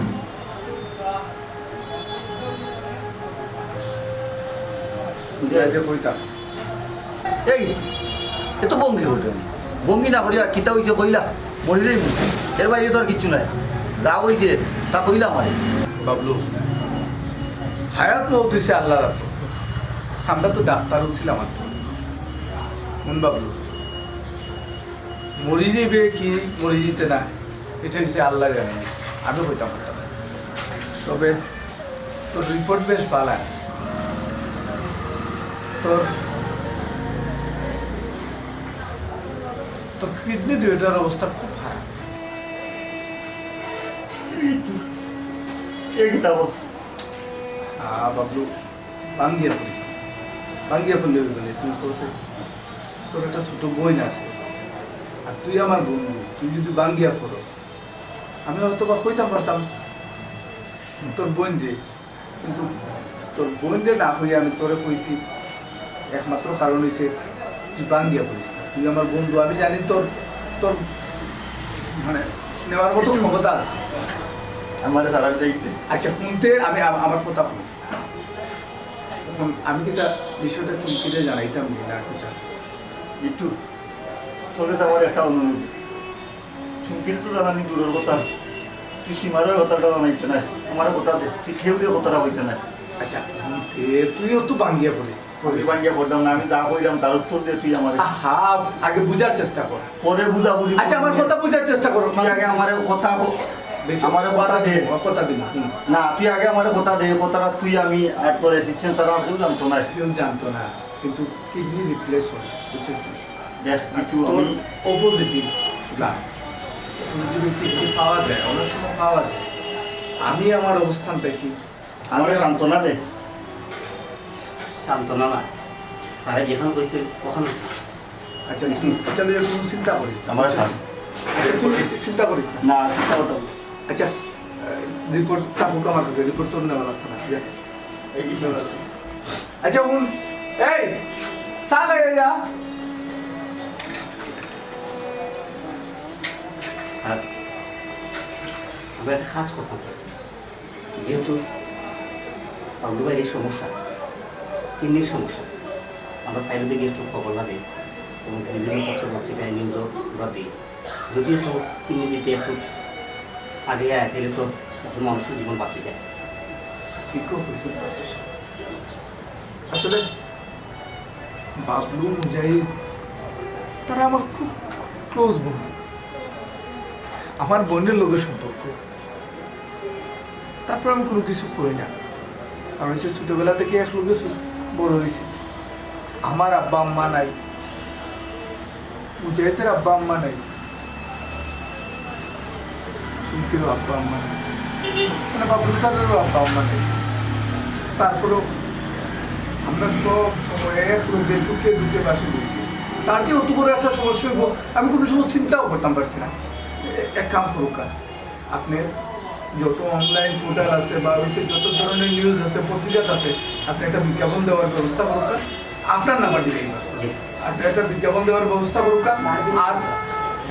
তুই আজ কইতাম। এই, এ তো ভঙ্গি করলে। ভঙ্গি না করিয়া কিতা হইছে কইলা? মরি যাইমু। এর বাইরে তো আর কিচ্ছু নাই। যা হইছে, তা কইলা আমারে। বাবলু, হায়াত মউত হইছে আল্লাহর হাতে। আমরা তো ডাক্তারও ছিলাম আর কি। হুন বাবলু, মরি যাইবে কি মরি যাইতে না, এটা হইছে আল্লাহ জানে, আমি কইতাম পারতাম না। তবে তোর রিপোর্ট বেশ ভালা। তোর, তোর কিডনি দুইটার অবস্থা খুব খারাপ। এই তো, এই কিতা বল? আ, বাবলু, ভাঙ্গিয়া পড়িস না। ভাঙ্গিয়া পড়লে হইব না, তুই তো সে, তোর একটা ছোট বোন আছে, আর তুই আমার বন্ধু, তুই যদি ভাঙ্গিয়া পড়স, আমি হয়তো বা কইতাম পারতাম তোর বোনরে, কিন্তু তোর বোনরে না কইয়া আমি তোরে কইছি, একমাত্র কারণ হইছে তুই ভাঙ্গিয়া পড়িস না। তুই আমার বন্ধু, আমি জানি তোর, তোর মানে নেওয়ার মতো ক্ষমতা আছে। আমারে তারা দেখতে। আচ্ছা, শুনতে আমি আম-, আমার কথা বল। এখন আমি কিতা বিষয়টা চুমকিরে জানাইতাম নি না কিতা? একটু, তোরে তো আমার একটা অনুরোধ। চুমকিরে তো জানানি দূরের কথা, তুই সীমারে কথাটা জানাইতে নাই। আমারে কথা দে, তুই কেউরে কথাটা কইতে নাই। আচ্ছা, এখন তে তুইও তো ভাঙ্গিয়া পড়িস। আমি ভাঙ্গিয়া পড়তাম না, আমি যা কইলাম তার উত্তর দে তুই আমারে। আহা, আগে বুঝার চেষ্টা কর। পরে বুঝাবুঝি আচ্ছা, আমার করবি। কথা বুঝার চেষ্টা করো। তুই আগে আমারে কথা ক-, বেশি আমারে কথা দে। কথা দিন, হুম। না, তুই আগে আমারে কথা দে, কথাটা তুই আমি আর তোর অ্যাসিস্ট্যান্ট ছাড়া আর কেউ জানতো না। কেউ জানতো না, কিন্তু কিডনি রিপ্লেস হয়, বুঝছিস তো? দেখ, আর কিছু তোর আমি ও পজিটিভ ব্লাড। যদি কিডনি পাওয়া যায়, অনেক সময় পাওয়া যায়। আমি আমার অবস্থানটা কি? আমারে সান্ত্বনা দে। সান্ত্বনা না, স্যারে যেখানে কইছে ওখানে। আচ্ছা, তুই এটা নিয়ে কোনো চিন্তা করিস না। আমার স্যার। আচ্ছা, তুই চিন্তা করিস না। না, চিন্তা করতাম না। আচ্ছা, আহ, রিপোর্ট থাকুক আমার কাছে, রিপোর্ট তোর নেওয়া লাগতো না, ঠিক আছে? এই কি শুনলাম? আচ্ছা, হুন, এই, চা খাইয়া যা। স্যার, আমরা একটা কাজ করতাম পারি। যেহেতু বাবলু ভাইর এই সমস্যা, কিডনির সমস্যা, আমরা চাইলে দেখি একটু খবর লাগে এবং বিভিন্ন পত্র পত্রিকায় নিউজও আমরা দিই। যদি এখন কিডনি দিতে একটু আগে আয়, তাহলে তো একজন মানুষের জীবন বাঁচে যায়। ঠিকও কইছেন রাজেশ। আসলে বাবলু, মুজাহিদ, তারা আমার খুব ক্লোজ বন্ধু। আমার বোনের লগে সম্পর্ক। তারপর আমি কোনো কিছু করি না। আমি হচ্ছে ছোটবেলা থেকে এক লগে ছো-, বড় হয়েছি। আমার আব্বা আম্মা নাই, মুজাহিদের আব্বা আম্মা নাই, চুমকিরও আব্বা আম্মা নাই, মানে বাবুল কাদেরও আব্বা আম্মা নাই। তারপরেও আমরা সব সময় এক লগে সুখে দুঃখে বাসি বইছি। তার যে অত বড় একটা সমস্যা হইব, আমি কোনো সময় চিন্তাও করতাম পারছি না। এ-, এক কাম করুক, আপনি যত অনলাইন পোর্টাল আছে বা হচ্ছে যত ধরনের নিউজ আছে, পত্রিকাত আছে, আপনি একটা বিজ্ঞাপন দেওয়ার ব্যবস্থা করুন, আপনার নাম্বার দিলেই হয়। জি। আপনি একটা বিজ্ঞাপন দেওয়ার ব্যবস্থা করুন। আর,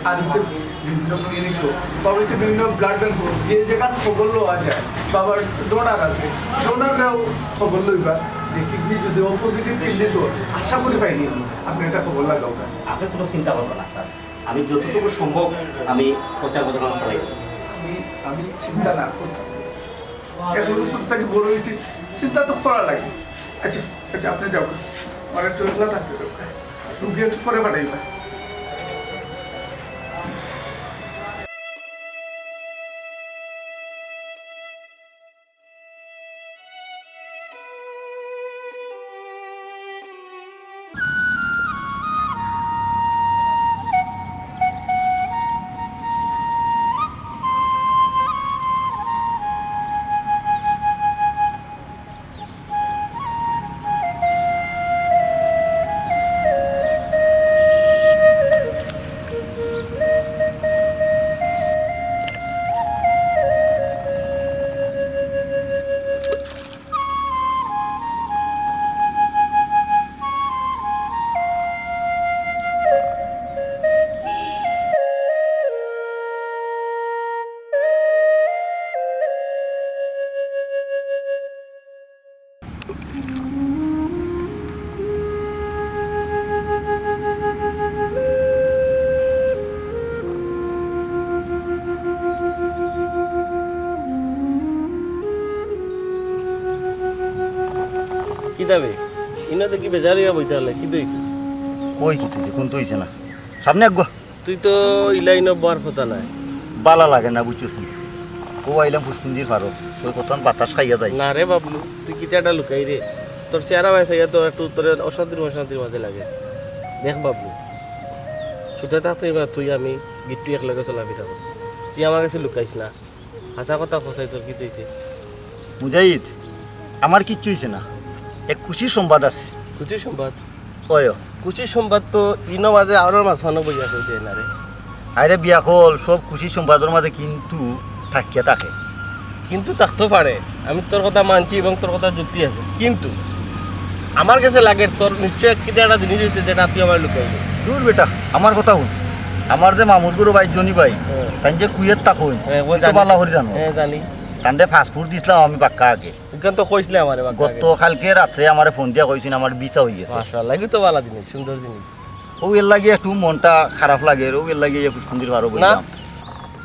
আর হচ্ছে বিভিন্ন ক্লিনিকও বা হচ্ছে বিভিন্ন ব্লাড ব্যাংকও, যে জায়গাত খবর লওয়া যায়, বাবার ডোনার আছে, ডোনাররাও খবর লইবা যে কিডনি যদি ও পজিটিভ কিডনি তো আশা করি পাইনি। আপনি একটা খবর লাগাও। আপনি কোনো চিন্তা করবেন না স্যার, আমি যতটুকু সম্ভব আমি প্রচার প্রচারণা চালাই। আমি, আমি চিন্তা না করতাম। এখন তো ছোট থাকি বড় হইছি, চিন্তা তো করা লাগে। আচ্ছা, আচ্ছা, আপনি যাও, আমার একটু একলা থাকতে দাও, রুগী একটু পরে পাঠাইবা। কিতা বে? ইনো দেখি বেজার অইয়া বইতা অইলে, কিতা অইছে? কই কিতা অইছে? কুন্তা অইছে না। সামনে আগুয়া। তুই তো ইলা ইনো বওয়ার কথা নায়। বালা লাগে না, বুঝছস নি? অউ আইলাম পুষ্কুঞ্জির পারো, অউ কতখান বাতাস খাইয়া যাই। না রে বাবলু, তুই কিতা একটা লুকাই রে? তোর চেহারা বায় চাইয়া তো একটু তোরে অশান্তির অশান্তির মাঝে লাগে। দেখ বাবলু, সুজা থাকতে এবার তুই আমি গিট্টু একলগে চলাফিরা করি। তুই আমার গেছে লুকাইস না। হাছা কথা কছাই, তোর কিতা অইছে? মুজাহিদ, আমার কিচ্ছু অইছে না। এক খুশির সংবাদ আছে। খুশির সংবাদ? অয়। খুশির সংবাদ তো ইনো মাঝে আরো মাঝখানো বইয়া কইতে না রে। আরে বিয়াখল, সব খুশির সংবাদর মাঝে কিন্তু থাকিয়া থাকে। কিন্তু থাকতো পারে, আমি তোর কথা মানছি এবং তোর কথা যুক্তি আছে, কিন্তু আমার গেছে লাগে তোর নিশ্চয় কিতা একটা জিনিস অইছে যেটা তুই আমার লুকাইলি। দূর বেটা, আমার কথা হুন। আমার যে মামুর ঘরো ভাই, জনি ভাই, হ্যাঁ। তাইন যে কুয়েত থাকইন, হ্যাঁ, ও তুই তো জানি। বালা করি জানো। হ্যাঁ, জানি। তানরে পাসপোর্ট দিছলাম আমি পাক্কা আগে। ইখান তো কইছলে আমারে বাক্কা আগে। গত কালকে রাত্রে আমারে ফোন দিয়া কইছইন আমার ভিসা অই গেছে। মাশাআল্লাহ, ইগু তো বালা জিনিস, সুন্দর জিনিস। অউ এর লাগি একটু মনটা খারাপ লাগে, অউ এর লাগি এই পুষ্কুঞ্জির পারো না, বইলাম।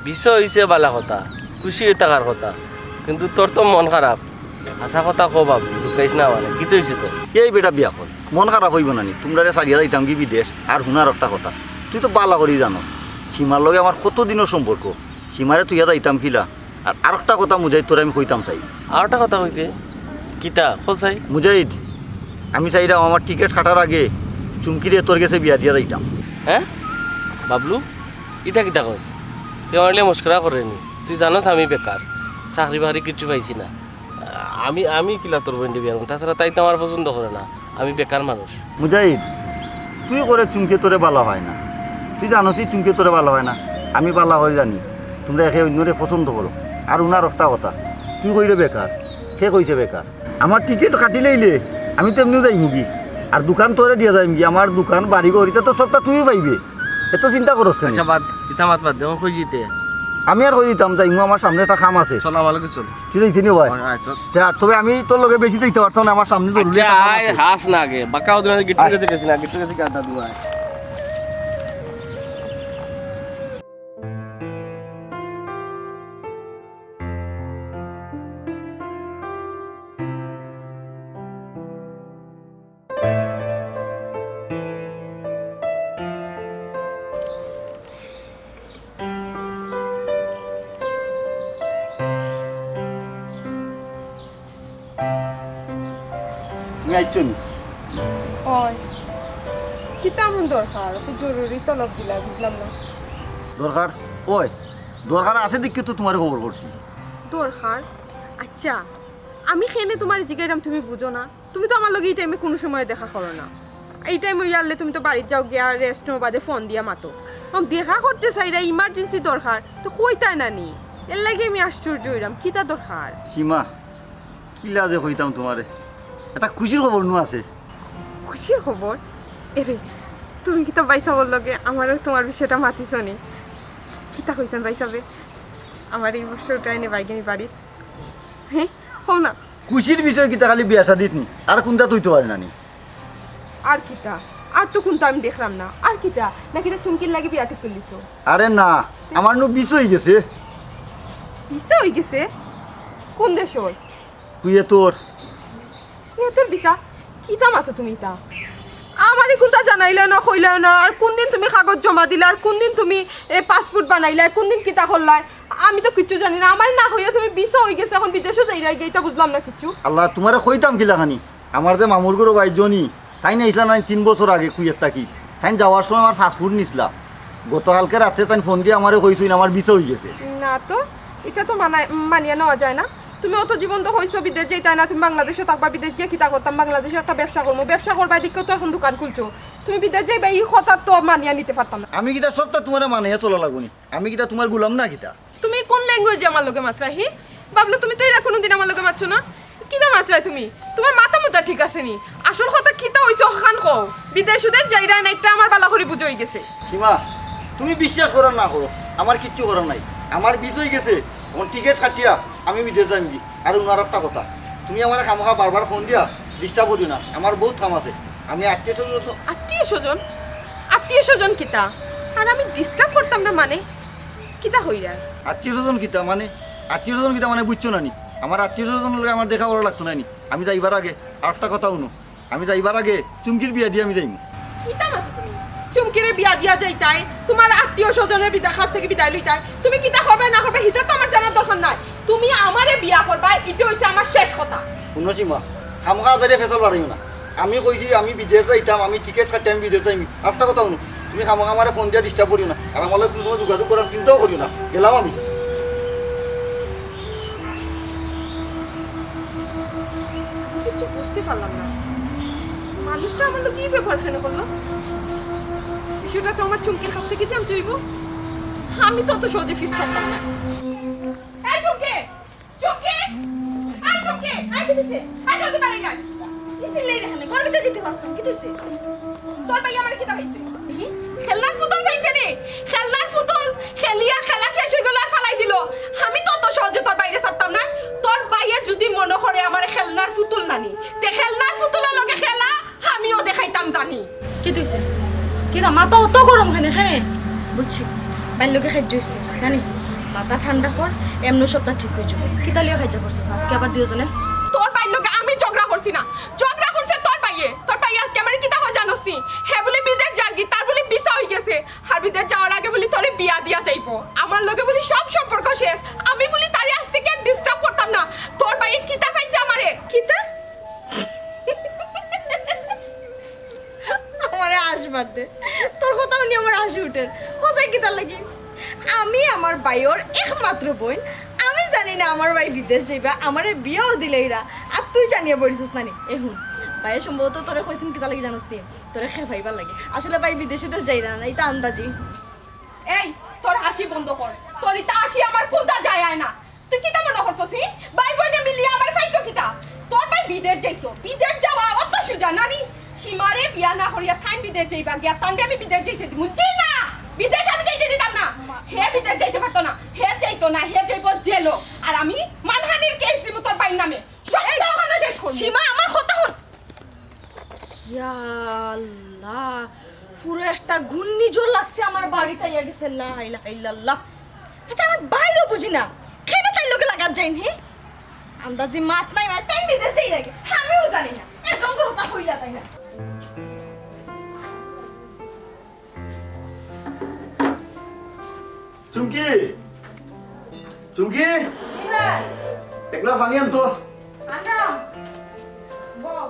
ভিসা অইছে বালা কথা, খুশি অই থাকার কথা, কিন্তু তোর তো মন খারাপ। হাছা কথা ক বাবু, লুকাইস না আমারে, কিতা অইছে তোর? এই বেটা বিয়াখল, মন খারাপ অইবো না নি? তুমরারে ছাড়িয়া যাইতাম গি বিদেশ, আর হুন আরোকটা কথা, তুই তো বালা করি জানোস, সীমার লগে আমার কত দিনর সম্পর্ক, সীমারে থুইয়া যাইতাম কিলা? আর আরোকটা কথা মুজাহিদ, তোরে আমি কইতাম চাই। আরোকটা কথা কইতে? কিতা? কও চাই। মুজাহিদ, আমি চাইরাম আমার টিকিট কাটার আগে চুমকিরে তোর গেছে বিয়া দিয়া যাইতাম। হ্যাঁ? বাবলু, ইতা কিতা কস? তুই আমার লগে মস্করা করে নি? তুই জানোস আমি বেকার, চাকরি বাকরি কিচ্ছু পাইছি না। আমি, আমি কিলা তোর বইনরে বিয়া করমু? তাছাড়া তাই তো আমার পছন্দ করে না। আমি বেকার মানুষ। মুজাহিদ, তুই করে চুমকে তোরে বালা পায় না। তুই জানোস নি চুমকে তোরে বালা পায় না। আমি বালা করি জানি, তুমরা একে অইন্যরে পছন্দ করো। আর হুন আরোকটা কথা, তুই কইরে বেকার, কে কইছে বেকার? আমার টিকিট কাটিলাইলে আমি তো এমনেউ যাইমুগি। আর দোকান তোরে দিয়া যাইমুগি, আমার দোকান, বাড়ি ঘর, ইতা তো সবটা তুইউ পাইবে। এত চিন্তা করস কেনে? আচ্ছা, বাদ, ইতা মাত বাদ দে, অখন কই যাইতে? আমি আর কই যাইতাম, যাইমু, আমার সামনে একটা কাম আছে। চল, আমার লগে চল। তুই যাইতে নি ভাই? অয়, অয়, চল। তে আর তবে আমি তোর লগে বেশি যাইতাম পারতাম না, আমার সামনে জরুরি আচ্ছা, একটা কাম আয়, আছে। হাস না আগে। বাক্কা অউ দিন আগে গিট্টুর গেছে গেছি না, গিট্টুর গেছে গিয়া আড্ডা দিমু, আয়। তুমি আইছো নি? অয়। কিতা এমন দরকার? অত জরুরি তলব দিলা, বুঝলাম না। দরকার? অয়, দরকার আছে দেখিয়া তো তুমারে খবর করছি। দরকার? আচ্ছা, আমি কেনে তুমারে জিগাইরাম, তুমি বুঝো না? তুমি তো আমার লগে ই টাইমে কুনু সময় দেখা করো না। ই টাইম অইয়া আরলে তুমি তো বাড়িত যাও গিয়া, রেস্ট নেও, বাদে ফোন দিয়া মাতো। অখন দেখা করতে চাইরায়, ইমার্জেন্সি দরকার, তো কইতায় না নি? এরলাগি আমি আশ্চর্য অইরাম, কিতা দরকার? সীমা, কিলা যে কইতাম তুমারে, একটা খুশির খবর নু আছে। খুশির খবর? এরে, তুমি কিতা ভাইসাবর লগে আমারে তুমার বিষয়টা মাতিছো নি? কিতা কইছইন ভাইসাবে? আমারে ই বছর উঠাই নিবায়গি নি বাড়িত? হে, কও না। খুশির বিষয় কিতা খালি বিয়া শাদিত নি? আর কুনটাত অইতো পারে না নি? আর কিতা? আর তো কুনতা আমি দেখরাম না। আর কিতা? না কিতা চুমকির লাগি বিয়া ঠিক করিলিছো? আরে না, আমার নু বিষ অই গেছে। বিষ অই গেছে? কোন দেশর? কুয়েতর। কুয়েতর ভিসা? কিতা মাতো তুমি ইতা? আমারে কুনতা জানাইলায় না, কইলায় না। আর কুনদিন তুমি কাগজ জমা দিলায়, আর কুনদিন তুমি এ পাসপোর্ট বানাইলায়, কুনদিন কিতা করলায়, আমি তো কিচ্ছু জানি না। আমারে না কইয়া তুমি ভিসা অইগেছে, অখন বিদেশো যাইরায় গি, ইতা বুঝলাম না কিচ্ছু। আল্লাহ, তুমারে কইতাম কিলাখানি? আমার যে মামুর ঘরর বাইর জনি, তাইন আইছলা নানি তিন বছর আগে কুয়েত থাকি। তাইন যাওয়ার সময় আমার পাসপোর্ট নিছলা। গতকালকে রাত্রে তাইন ফোন দিয়া আমারে কইছইন, আমার ভিসা অইগেছে। না তো, ইটা তো মানা-, মানিয়া নেওয়া যায় না। তুমি অত জীবন তো কইছো বিদেশ যাইতায় না, তুমি বাংলাদেশো থাকবায়, বিদেশ গিয়া কিতা করতাম, বাংলাদেশো একটা ব্যবসা করমু, ব্যবসা করবায় দেখিয়াউ তো অখন দোকান খুলছো। তুমি বিদেশ যাইবায়, ই কথা তো মানিয়া নিতে পারতাম না। আমি কিতা সবতা তুমারে মানাইয়া চলা লাগবো নি? আমি কিতা তুমার গুলাম না কিতা? তুমি কোন language-এ আমার লগে মাতরায়, হি? ভাবলাম তুমি তো ইলা কুনুদিন আমার লগে মাতছো না। কিতা মাতরায় তুমি? তুমার মাথা-মুথা ঠিক আছে নি? আসল কথা কিতা অইছে অখান কও। বিদেশ-উদেশ যাইরায় না, ইটা আমার ভালা করি বুঝা অইগেছে। সীমা, তুমি বিশ্বাস করো না করো, আমার কিচ্ছু করার নাই। আমার ভিসা অইগেছে, অখন টিকিট কাটিয়া আমি বিদেশ যাইমুগি। আর অন্য আরেকটা কথা, তুমি আমারে খামোখা বারবার ফোন দিয়া disturb করিও না, আমার বউত কাম আছে। আমি আত্মীয় স্বজন তো আত্মীয় স্বজন? আত্মীয় স্বজন কিতা? আর আমি disturb করতাম না মানে? কিতা কইরায়? আত্মীয় স্বজন কিতা মানে? আত্মীয় স্বজন কিতা মানে বুঝছো না নি? আমার আত্মীয় স্বজনর লগে আমার দেখা করা লাগতো না নি? আমি যাইবার আগে আরেকটা কথা হুনো, আমি যাইবার আগে চুমকির বিয়া দিয়া আমি যাইমু। কিতা মাতো তুমি? চুমকিরে বিয়া দিয়া যাইতায়, তুমার আত্মীয় স্বজনর বিদা-, কাছ থাকি বিদায় লইতায়, তুমি কিতা করবায় না করবায় হিতা তো আমার জানার দরকার নাই। তুমি আমারে বিয়া করবায়, ইটা অইছে আমার শেষ কথা। হুনো সীমা, খামোখা আজারে ফেসাল বাড়াইও না। আমি কইছি আমি বিদেশ যাইতাম, আমি টিকিট কাটছি, আমি বিদেশ যাইমু। আরেকটা কথা হুনো, তুমি খামোখা আমারে ফোন দিয়া disturb করিও না। আর আমার লগে কুনু সময় যোগাযোগ করার চিন্তাও করিও না। গেলাম আমি। আমি কিচ্ছু বুঝতে পারলাম না, মানুষটা আমার লগে ই ব্যবহার কেনে করলো? বিষয়টা তো আমার চুমকির কাছ থাকি জানতে অইবো। আমি তো অত সহজে ফিস ছাড়তাম না। এই চুমকি! চুমকি! এই চুমকি! এই কিতা অইছে? এই জলদি বাড়ি আয়। কিতা অইছে? ঘরর ভিতরে যাইতে পারস না। কিতা অইছে? তোর ভাইয়ে আমারে কিতা কইছে? হুম? খেলনার পুতুল পাইছে নি? খেলনার পুতুল খেলিয়া খেলা শেষ অইগেলো আর ফালাই দিলো। আমি তো অত সহজে তোর ভাইরে ছাড়তাম না। তোর ভাইয়ে যুদি মনো করে আমারে খেলনার পুতুল নানি, তে খেলনার পুতুলর লগে খেলা আমিও দেখাইতাম জানি। কিতা অইছে? কিতা মাথা অত গরম কেনে, কেনে? বুঝছি, ভাইর লগে কাইজ্জা অইছে, জানি। মাথা ঠান্ডা কর, এমনে সবতা ঠিক অইযিবো। কিতা লইয়া কাইজ্জা করছস আজকে আবার দুইওজনে? তোর ভাইর লগে আমি ঝগড়া করছি না, ঝগড়া করছে তোর ভাইয়ে। তোর ভাইয়ে আজকে আমারে কিতা কয় জানোস নি? হে বুলে বিদেশ যারগি, তার বুলে ভিসা অইগেছে। আর বিদেশ যাওয়ার আগে বুলে তোরে বিয়া দিয়া যাইবো। আমার লগে বুলে সব সম্পর্ক শেষ। আমি বুলে তারে আজ থাকি আর disturb করতাম না। তোর ভাইয়ে কিতা পাইছে আমারে? কিতা? আমারে হাসি মারতে। তোর কথা হুনি আমার হাসি উঠের। কছাই কিতার লাগি? আমি আমার ভাইর একমাত্র বইন। আমি জানি না আমার ভাই বিদেশ যাইবা, আমারে বিয়াও দিলাইরা। আর তুই জানিয়া বইরছস নানি? এ হুন, ভাইয়ে সম্ভবত তোরে কইছইন কিতার লাগি জানোস নি? তোরে খেপাইবার লাগি। আসলে ভাই বিদেশ-উদেশ যাইরা না, ইতা আন্দাজি। এই, তোর হাসি বন্ধ কর। তোর ইতা হাসি আমার কুন্তা যায় আয় না। তুই কিতা মনো করছস, হি? ভাই বইনে মিলিয়া আমারে পাইছো কিতা? তোর ভাই বিদেশ যাইতো। বিদেশ যাওয়া অত সুজা নানি? সীমারে বিয়া না করিয়া তাইন বিদেশ যাইবা গিয়া, তানরে আমি বিদেশ যাইতে দিমু? জি না! বিদেশ আমি যাইতে দিতাম না। হে বিদেশ যাইতে পারতো না। হে যাইতো না, হে যাইবো জেলো। আর আমি মানহানির কেস দিমু তোর ভাইর নামে। সবতা অখানো শেষ করমু। সীমা, আমার কথা হুন। ইয়া আল্লাহ, পুরা একটা ঘূর্ণিঝড় লাগছে আমার বাড়িত আইয়া গেছে। লা ইলাহা ইল্লাল্লাহ। আচ্ছা, আমার ভাইরও বুঝি না, কেনে তাইর লগে লাগাত যাইন, হি? আন্দাজি মাত নাই, মাত নাই, বিদেশ যাইরা গি, আমিও জানি না। একদম করে কথা কইলা তাই না। চুমকি! চুমকি! জি ভাই। এক গ্লাস পানি আন তো। আনরাম। বও।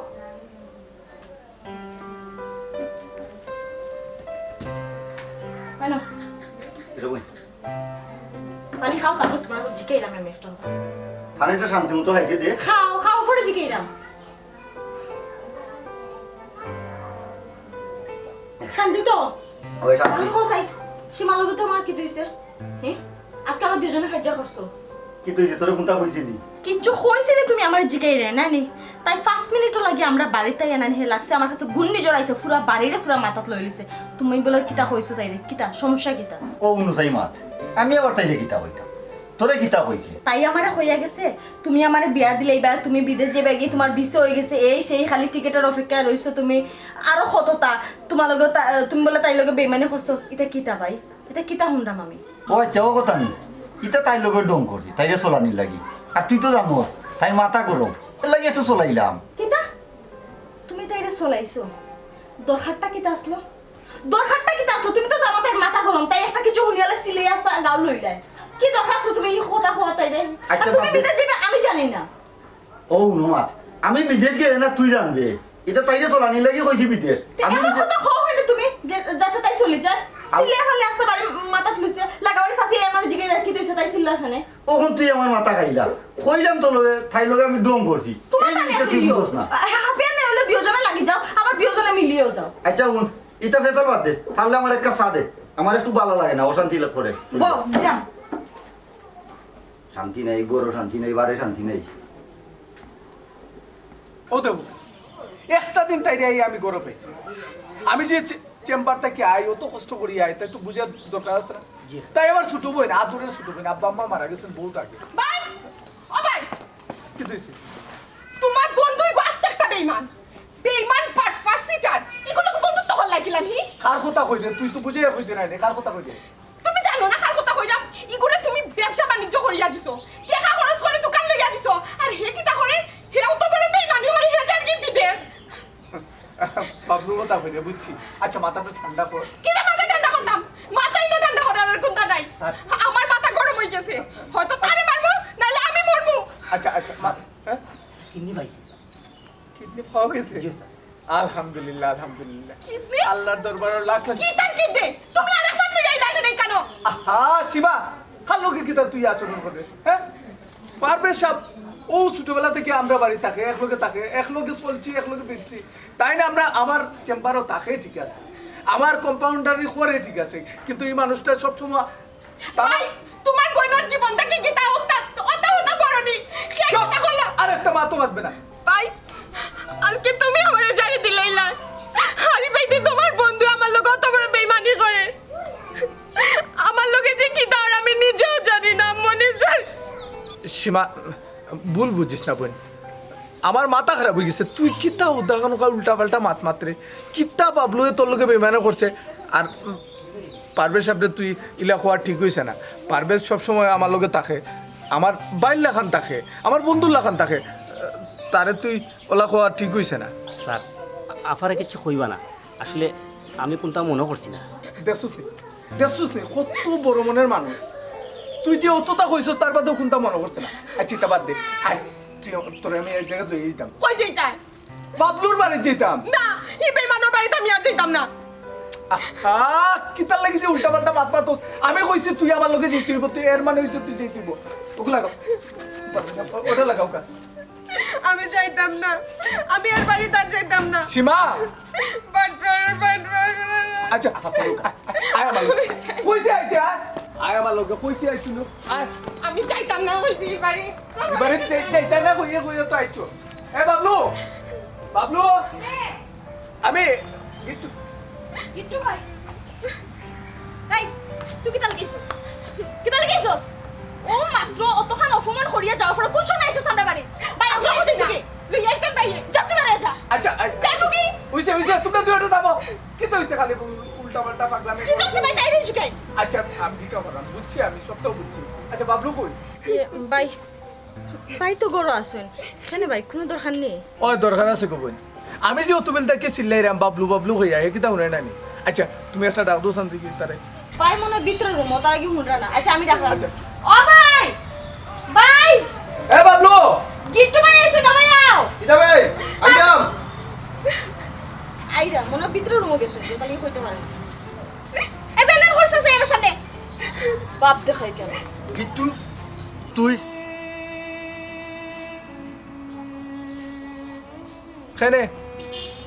কেনে? এটা কই? পানি খাও, তারপর তুমারে জিকাইরাম আমি একটা কথা। পানিটা শান্তি মতো খাইতে দে। খাও, খাও, পরে জিকাইরাম। শান্তি তো? ওই শান্তি। আমি কও চাই, সীমার লগে তুমার কিতা অইছে? হে? আজকে আবার দুইওজনে কাইজ্জা করছো। কিতা অইছে? তোরে কুন্তা কইছে নি? কিচ্ছু কইছে নি, তুমি আমারে জিকাইরায় না নি? তাই পাঁচ মিনিটও লাগি আমরা বাড়িত আইয়া নানি হে লাগছে, আমার কাছে ঘূর্ণিঝড় আইছে, পুরা বাড়িরে পুরা মাথাত লইলিছে। তুমি বুলে কিতা কইছো তাইরে? কিতা? সমস্যা কিতা? ও অনুযায়ী মাত, আমি আবার তাইরে কিতা কইতাম? তোরে কিতা কইছে? তাই আমারে কইয়া গেছে, তুমি আমারে বিয়া দিলাইবা, তুমি বিদেশ যাইবা গি, তুমার ভিসা অইগেছে, এই সেই খালি টিকিটর অপেক্ষায় রইছো তুমি, আরো কততা, তুমার লগে তা-, তুমি বুলে তাইর লগে বেইমানি করছো, ইতা কিতা ভাই? ইতা কিতা হুনরাম আমি? ও আচ্ছা, ও কথা নি, ইতা তাইর লগে ঢং করছি, তাইরে চলানির লাগি। আর তুই তো জানোস, তাইর মাথা গরম, এর লাগি একটু চলাইলাম। কিতা? তুমি তাইরে চলাইছো? দরকারটা কিতা আসলো? দরকারটা কিতা আসলো? তুমি তো জানো তাইর মাথা গরম, তাই একটা কিছু হুনিয়ালে সিলে আসা গাও লইলায়। কি দরকার আসলো তুমি এই কথা কওয়া তাইরে? আর আচ্ছা, তুমি বাদ দে। বিদেশ যাইবে আমি জানি না। ও হুনো মাত, আমি বিদেশ গেলে না তুই জানবে, এটা তাইরে চলানির লাগি কইছি বিদেশ। তে আমি এমন বিদেশ কথা কও হইলে তুমি যে যাতে তাই চলে যায়। আম- সিলে ফালে আসতে পারে মাথাত লইছে, লাগাবাড়ি চাচি আমার জিগে রাখি দিছে তাই চিল্লার খানে। অখন তুই আমার মাথা খাইলা। কইলাম তো লগে, তাইর লগে আমি ডং করছি। তোমার এই তানে জিনিসটা তুই কইও। বুঝস না। আ, হা-, হাফিয়া নেই হলে দুইজনে লাগি যাও, আবার দুইজনে মিলিয়েও যাও। আচ্ছা, হুন, ইটা ফেসাল বাদ দে। পারলে আমার এক কাপ চা দে। আমার একটু ভালো লাগে না, অশান্তি লাগ করে। বউ, দিলাম। শান্তি নাই, ঘরো শান্তি নাই, বারে শান্তি নাই। ও দেবু, একটা দিন তাইরে আই আমি ঘরো পাইছি। আমি যে চে-, চেম্বার থাকি আই, অত কষ্ট করি আই, তাই তো বুঝার দরকার আছে না? জি। তাই আমার ছোট বোন, আদরের ছোট বোন, আব্বা আম্মা মারা গেছেন বহুত আগে। ভাই, ও ভাই, কি হইছে? তোমার বন্ধু ইগু আস্ত একটা বেইমান। বেইমান, বাটপার, চিটার। ইগুর লগে বন্ধুত্ব করলা কিলা নি? কার কথা কইরে? তুই তো বুঝাইয়া কইতে নাই রে, কার কথা কইরে? তুমি জানো না কার কথা কইরাম? ইগুরে তুমি ব্যবসা বাণিজ্য করিয়া দিছো, টেকা খরচ করি দোকান লইয়া দিছো, আর হে কিতা করে? হে অত বড় বেইমানি করে হে যার কি বিদেশ। বাবলু কথা কইরে, বুঝছি। আচ্ছা, মাথাটা ঠান্ডা কর। কিতা মাথা ঠান্ডা করতাম? মাথাই না ঠান্ডা করার আর কোনটা নাই। স্যার। আমার মাথা গরম হয়ে গেছে, হয়তো তারে মারবো, নাহলে আমি মরবো। আচ্ছা, আচ্ছা, মা-, হ্যাঁ? কিডনি পাইছি, স্যার। কিডনি পাওয়া গেছে? জি, স্যার। আলহামদুলিল্লাহ, আলহামদুলিল্লাহ। কিডনি? আল্লাহর দরবারে লাখ লাখ কি তার কিডনি? তুমি আরেকবার লইয়া আইলা এখানে কেন? আহা, সীমা, কার লগে কিতা তুই আচরণ কররে, হ্যাঁ? পারভেজ সাহেব, ও ছোটবেলা থাকি আমরা বাড়ি থাকে, একলগে থাকে, একলগে চলছি, একলগে ফিরছি। তাই না, আমরা, আমার চেম্বারও থাকে, ঠিক আছে, আমার কম্পাউন্ডারি করে, ঠিক আছে, কিন্তু এই মানুষটা সবসময় তার ভাই, তোমার বইনর জীবন থাকি কিতা অতা, অতা, অতা বড় নি? কে চুপ! কিতা করলা? আর একটা মাতও মাতবে না। ভাই, আজকে তুমি আমারে জারি দিলাইলা। আরে ভাই, তুই তোমার বন্ধু আমার লগে অত বড় বেইমানি করে। আমার লগে যে কিতা আর আমি নিজেও জানি না, মনে স্যার। সীমা, ভুল বুঝিস না বোন, আমার মাথা খারাপ হয়ে গেছে। তুই কিতা উদাহরণ উল্টা পাল্টা মাত মাতরে? কিতা বাবলুয়ে তোর লগে বেইমানি করছে? আর পারভেজ সাহেবরে তুই ইলা কওয়া ঠিক হইছে না। পারভেজ সবসময় আমার লগে থাকে, আমার ভাইর লাখান থাকে, আমার বন্ধুর লাখান থাকে, তারে তুই ওলা কওয়া ঠিক হইছে না। স্যার, আ-, আফারে কিচ্ছু কইবা না, আসলে আমি কুনতা মনো করছি না। দেখছস নি, দেখছস নি, কত বড় মনের মানুষ। তুই যে অততা কইছস, তার বাদেও কুনতা মনো করছে না। আচ্ছা, ইতা বাদ দে, আয়, তুই, তোরে আমি এক জাগাত লইয়া যাইতাম। কই যাইতায়? বাবলুর বাড়িত যাইতাম। না, ই বেইমানর বাড়িত আমি আর যাইতাম না। আহা, কিতার লাগি যে উল্টা পাল্টা মাত মাতস? আমি কইছি তুই আমার লগে যাইতে হইব, তুই এর মানে হইছে তুই যাইতে হইব। ওগুলা লাগাও। ওটা লাগাও কা। আমি যাইতাম না, আমি এর বাড়িত আর যাইতাম না। সীমা! বাটপার, বাটপার। আচ্ছা, আয় আমার লগে। কইছি আইতে, আয়। আয় আমার লগে, কইছি আইতে না। আয়। আমি যাইতাম না, কইছি ই বাড়ি। ই বাড়ি যাই-, যাইতায় না, কইয়া, কইয়া তো আইছো। এ বাবলু! বাবলু! আমি গিট্টু। গিট্টু ভাই। এই, তুই কিতার লাগি আইছস? কিতার লাগি আইছস? ও মাত্র অতখান অপমান করিয়া যাওয়ার পরে কোন সময় আইছস আমরার বাড়ি? ভাই, আমরা কোথায় থাকি? লই আইছস ভাই, যা তুই বাড়ি যা। আচ্ছা, আচ্ছা। দেখো কি? হইছে, হইছে, তোমরা দুইটা যাবো। কিতা হইছে খালি উল্টা পাল্টা পাগলামি? কিতা হইছে ভাই, তাই হইছে কেন? আচ্ছা, আমি কিতা করলাম? বুঝছি আমি, সবটাও বুঝছি। আচ্ছা, বাবলু কই? এ, ভাই, ভাই তো ঘরো আছইন। কেনে ভাই, কুনু দরকার নি? ওই দরকার আছে গো বইন। আমি যে অত বেলা থাকি চিল্লাইরাম, বাবলু, বাবলু কইয়া, হে কিতা হুনে না নি? আচ্ছা, তুমি একটা ডাক দেও শান্তি কি তারে। ভাই মনে হয় ভিতরে রুমো, তার আগে হুনরা না। আচ্ছা, আমি ডাকলাম। আচ্ছা। ও ভাই! ভাই! এ বাবলু! গিট্টু ভাই আইছে না ভাই, আও। ইটা ভাই, আইরাম। আইরা, মনে হয় ভিতরে রুমো গেছে, তাহলে কইতে পারে। এ বেলার হইছে যে আমার সামনে। বাপ দেখাই কেন? গিট্টু, তুই? কেনে?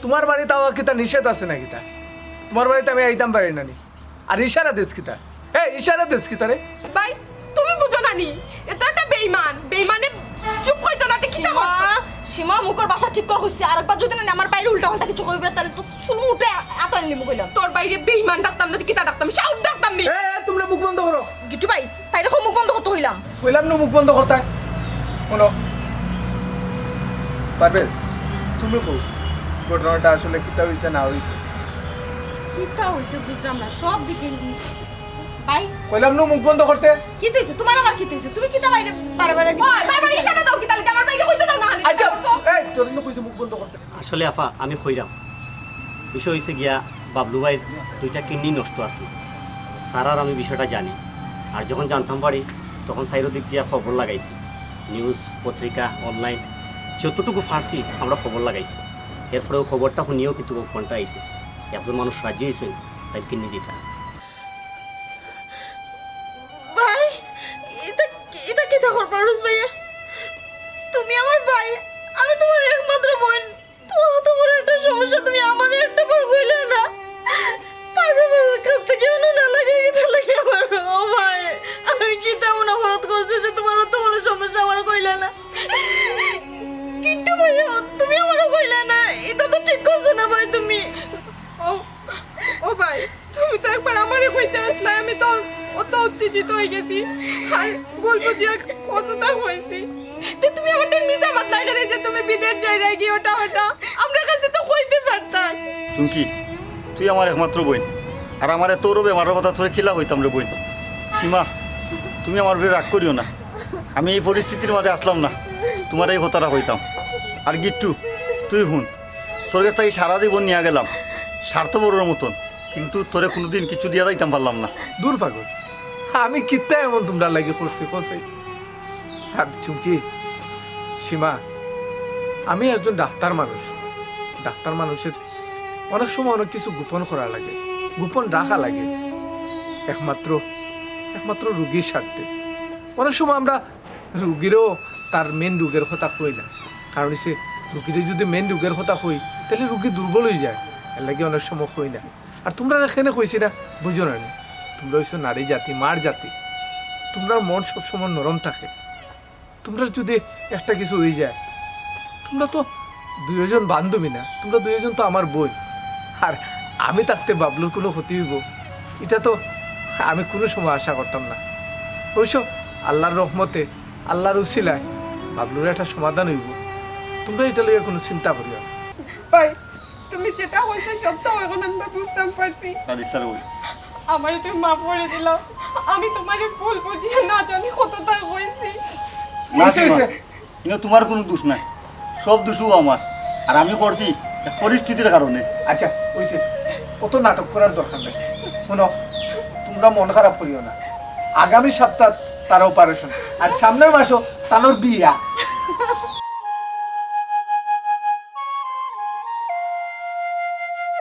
তোমার বাড়িত আওয়া কিতা নিষেধ আছে না কিতা? তোমার বাড়িত আমি আইতাম পারি না নি? আর ইশারা দেস কিতা? এ, ইশারা দেস কিতা রে? ভাই, তুমি বুঝো না নি? এ তো একটা বেইমান। বেইমানে চুপ কইতো না, তে কিতা সীমা, করতো? সীমা মুখর ভাষা ঠিক কর কইছে। আরেকবার যদি না আমার বাইরে উল্টা পাল্টা কিছু কইবে, তাহলে তো শুনু উঠে আত আনলি মুখ কইলাম। তোর বাইরে বেইমান ডাকতাম না, তে কিতা ডাকতাম? সাউথ ডাকতাম নি? এ, এ, তোমরা মুখ বন্ধ করো। গিট্টু ভাই, তাইরে কও মুখ বন্ধ করতে কইলাম। কইলাম না মুখ বন্ধ করতায়। হুনো, পারভেজ, তুমি কও, ঘটনাটা আসলে কিতা হইছে না হইছে? কিতা হইছে বুঝলাম না, সব দিকে ভাই, কইলাম নু মুখ বন্ধ করতে। কিতা অইছে? তুমার আবার কিতা অইছে? তুমি কিতা বাইরে বারে বারে ওই, বারে বারে ইশারা দাও কিতা লাগি? আমার ভাইরে কইতে দাও না, আনি আচ্ছা, দাও তো। এই, তোরে নু কইছি মুখ বন্ধ করতে। আসলে আফা, আমি কইরাম, বিষয় অইছে গিয়া বাবলু ভাইর দুইটা কিডনি নষ্ট আছিল। স্যার আর আমি বিষয়টা জানি, আর যখন জানতাম পারি তখন চাইরোদিক দিয়া খবর লাগাইছি, নিউজ, পত্রিকা, অনলাইন, যতটুকু পারছি আমরা খবর লাগাইছি। এরপরেও খবরটা হুনিয়াও কিন্তু ও ফোনটা আইছে, একজন মানুষ রাজি অইছে তাইর কিডনি দিতা। ভাই, ইতা, ইতা কিতা কররায় রুজ ভাইয়া? তুমি আমার ভাই, আমি তুমার একমাত্র বইন। তুমার অত বড় একটা সমস্যা তুমি আমারে একটা বার কইলা না। পারবে না, কাছ থেকে অন্য না লাগে, ইতা লাগে আমার। ও ভাই, আমি কিতা এমন অপরাধ করছি যে তুমার অত বড় সমস্যা আমারে কইলা না? কিট্টু ভাইয়া, তুমি আমারে কইলা না, ইতা তো ঠিক করছো না ভাই তুমি। ও, ও ভাই, তুমি তো একবার আমারে কইতে আসলায়, আমি তো অত উত্তেজিত অই গেছি। আর ভুল বুঝিয়া কততা কইছি। তে তুমি আমারে মিছা মাতলায় কেনে যে তুমি বিদেশ যাইরায়গি, ওটা ওটা? আমরার কাছে তো কইতে পারতায়। চুমকি, তুই আমার একমাত্র বইন, আর আমার এত বড় বেমারর কথা তোরে কিলা কইতাম রে বইন। সীমা, তুমি আমার উপরে রাগ করিও না, আমি এই পরিস্থিতির মাঝে আসলাম না তুমারে এই কথাটা কইতাম। আর গিট্টু, তুই হুন, তোর গেছ থাকি সারা জীবন নিয়া গেলাম স্বার্থপরর মতন, কিন্তু তোরে কুনুদিন কিচ্ছু দিয়া যাইতাম পারলাম না। দূর পাগল, আমি কিতা এমন তুমরার লাগি করছি কও চাই? আর চুমকি, সীমা, আমি একজন ডাক্তার মানুষ, ডাক্তার মানুষের অনেক সময় অনেক কিছু গোপন করা লাগে, গোপন রাখা লাগে, একমাত্র, একমাত্র রুগীর স্বার্থে। অনেক সময় আমরা রুগীরেও তার মেইন রোগের কথা কই না, কারণ অইছে রুগীরে যদি মেইন রোগের কথা কই, তাইলে রুগী দুর্বল অই যায়, এর লাগি অনেক সময় কই না। আর তুমরারে কেনে কইছি না, বুঝো না নি? তুমরা অইছো নারী জাতি, মার জাতি, তুমরার মন সবসময় নরম থাকে। তুমরার যদি একটা কিছু অই যায়, তুমরা তো দুইজন বান্ধবী না, তুমরা দুইজন তো আমার বইন। আর আমি থাকতে বাবলুর কুনু ক্ষতি অইবো, ইটা তো আমি কুনু সময় আশা করতাম না। অবশ্য আল্লার রহমতে, আল্লার উছিলায় বাবলুর একটা সমাধান অইবো। তুমরা ইটা লইয়া কুনু চিন্তা করিও না। ভাই, তুমি যেটা কইছো সব তো এখন আমরা বুঝতাম পারছি। কাদিস তার বই। আমারে তুমি মাফ করি দিলাও। আমি তুমারে ভুল বুঝিয়া না জানি কততা কইছি। না, অইছে, সীমা, অইছে। কিন্তু তুমার কুনু দোষ নাই, সব দোষও আমার। আর আমি করছি এক পরিস্থিতির কারণে। আচ্ছা, অইছে, অত নাটক করার দরকার নাই। হুনো, তুমরা মন খারাপ করিও না। আগামী সপ্তাহ তার অপারেশন, আর সামনের মাসও তানর বিয়া।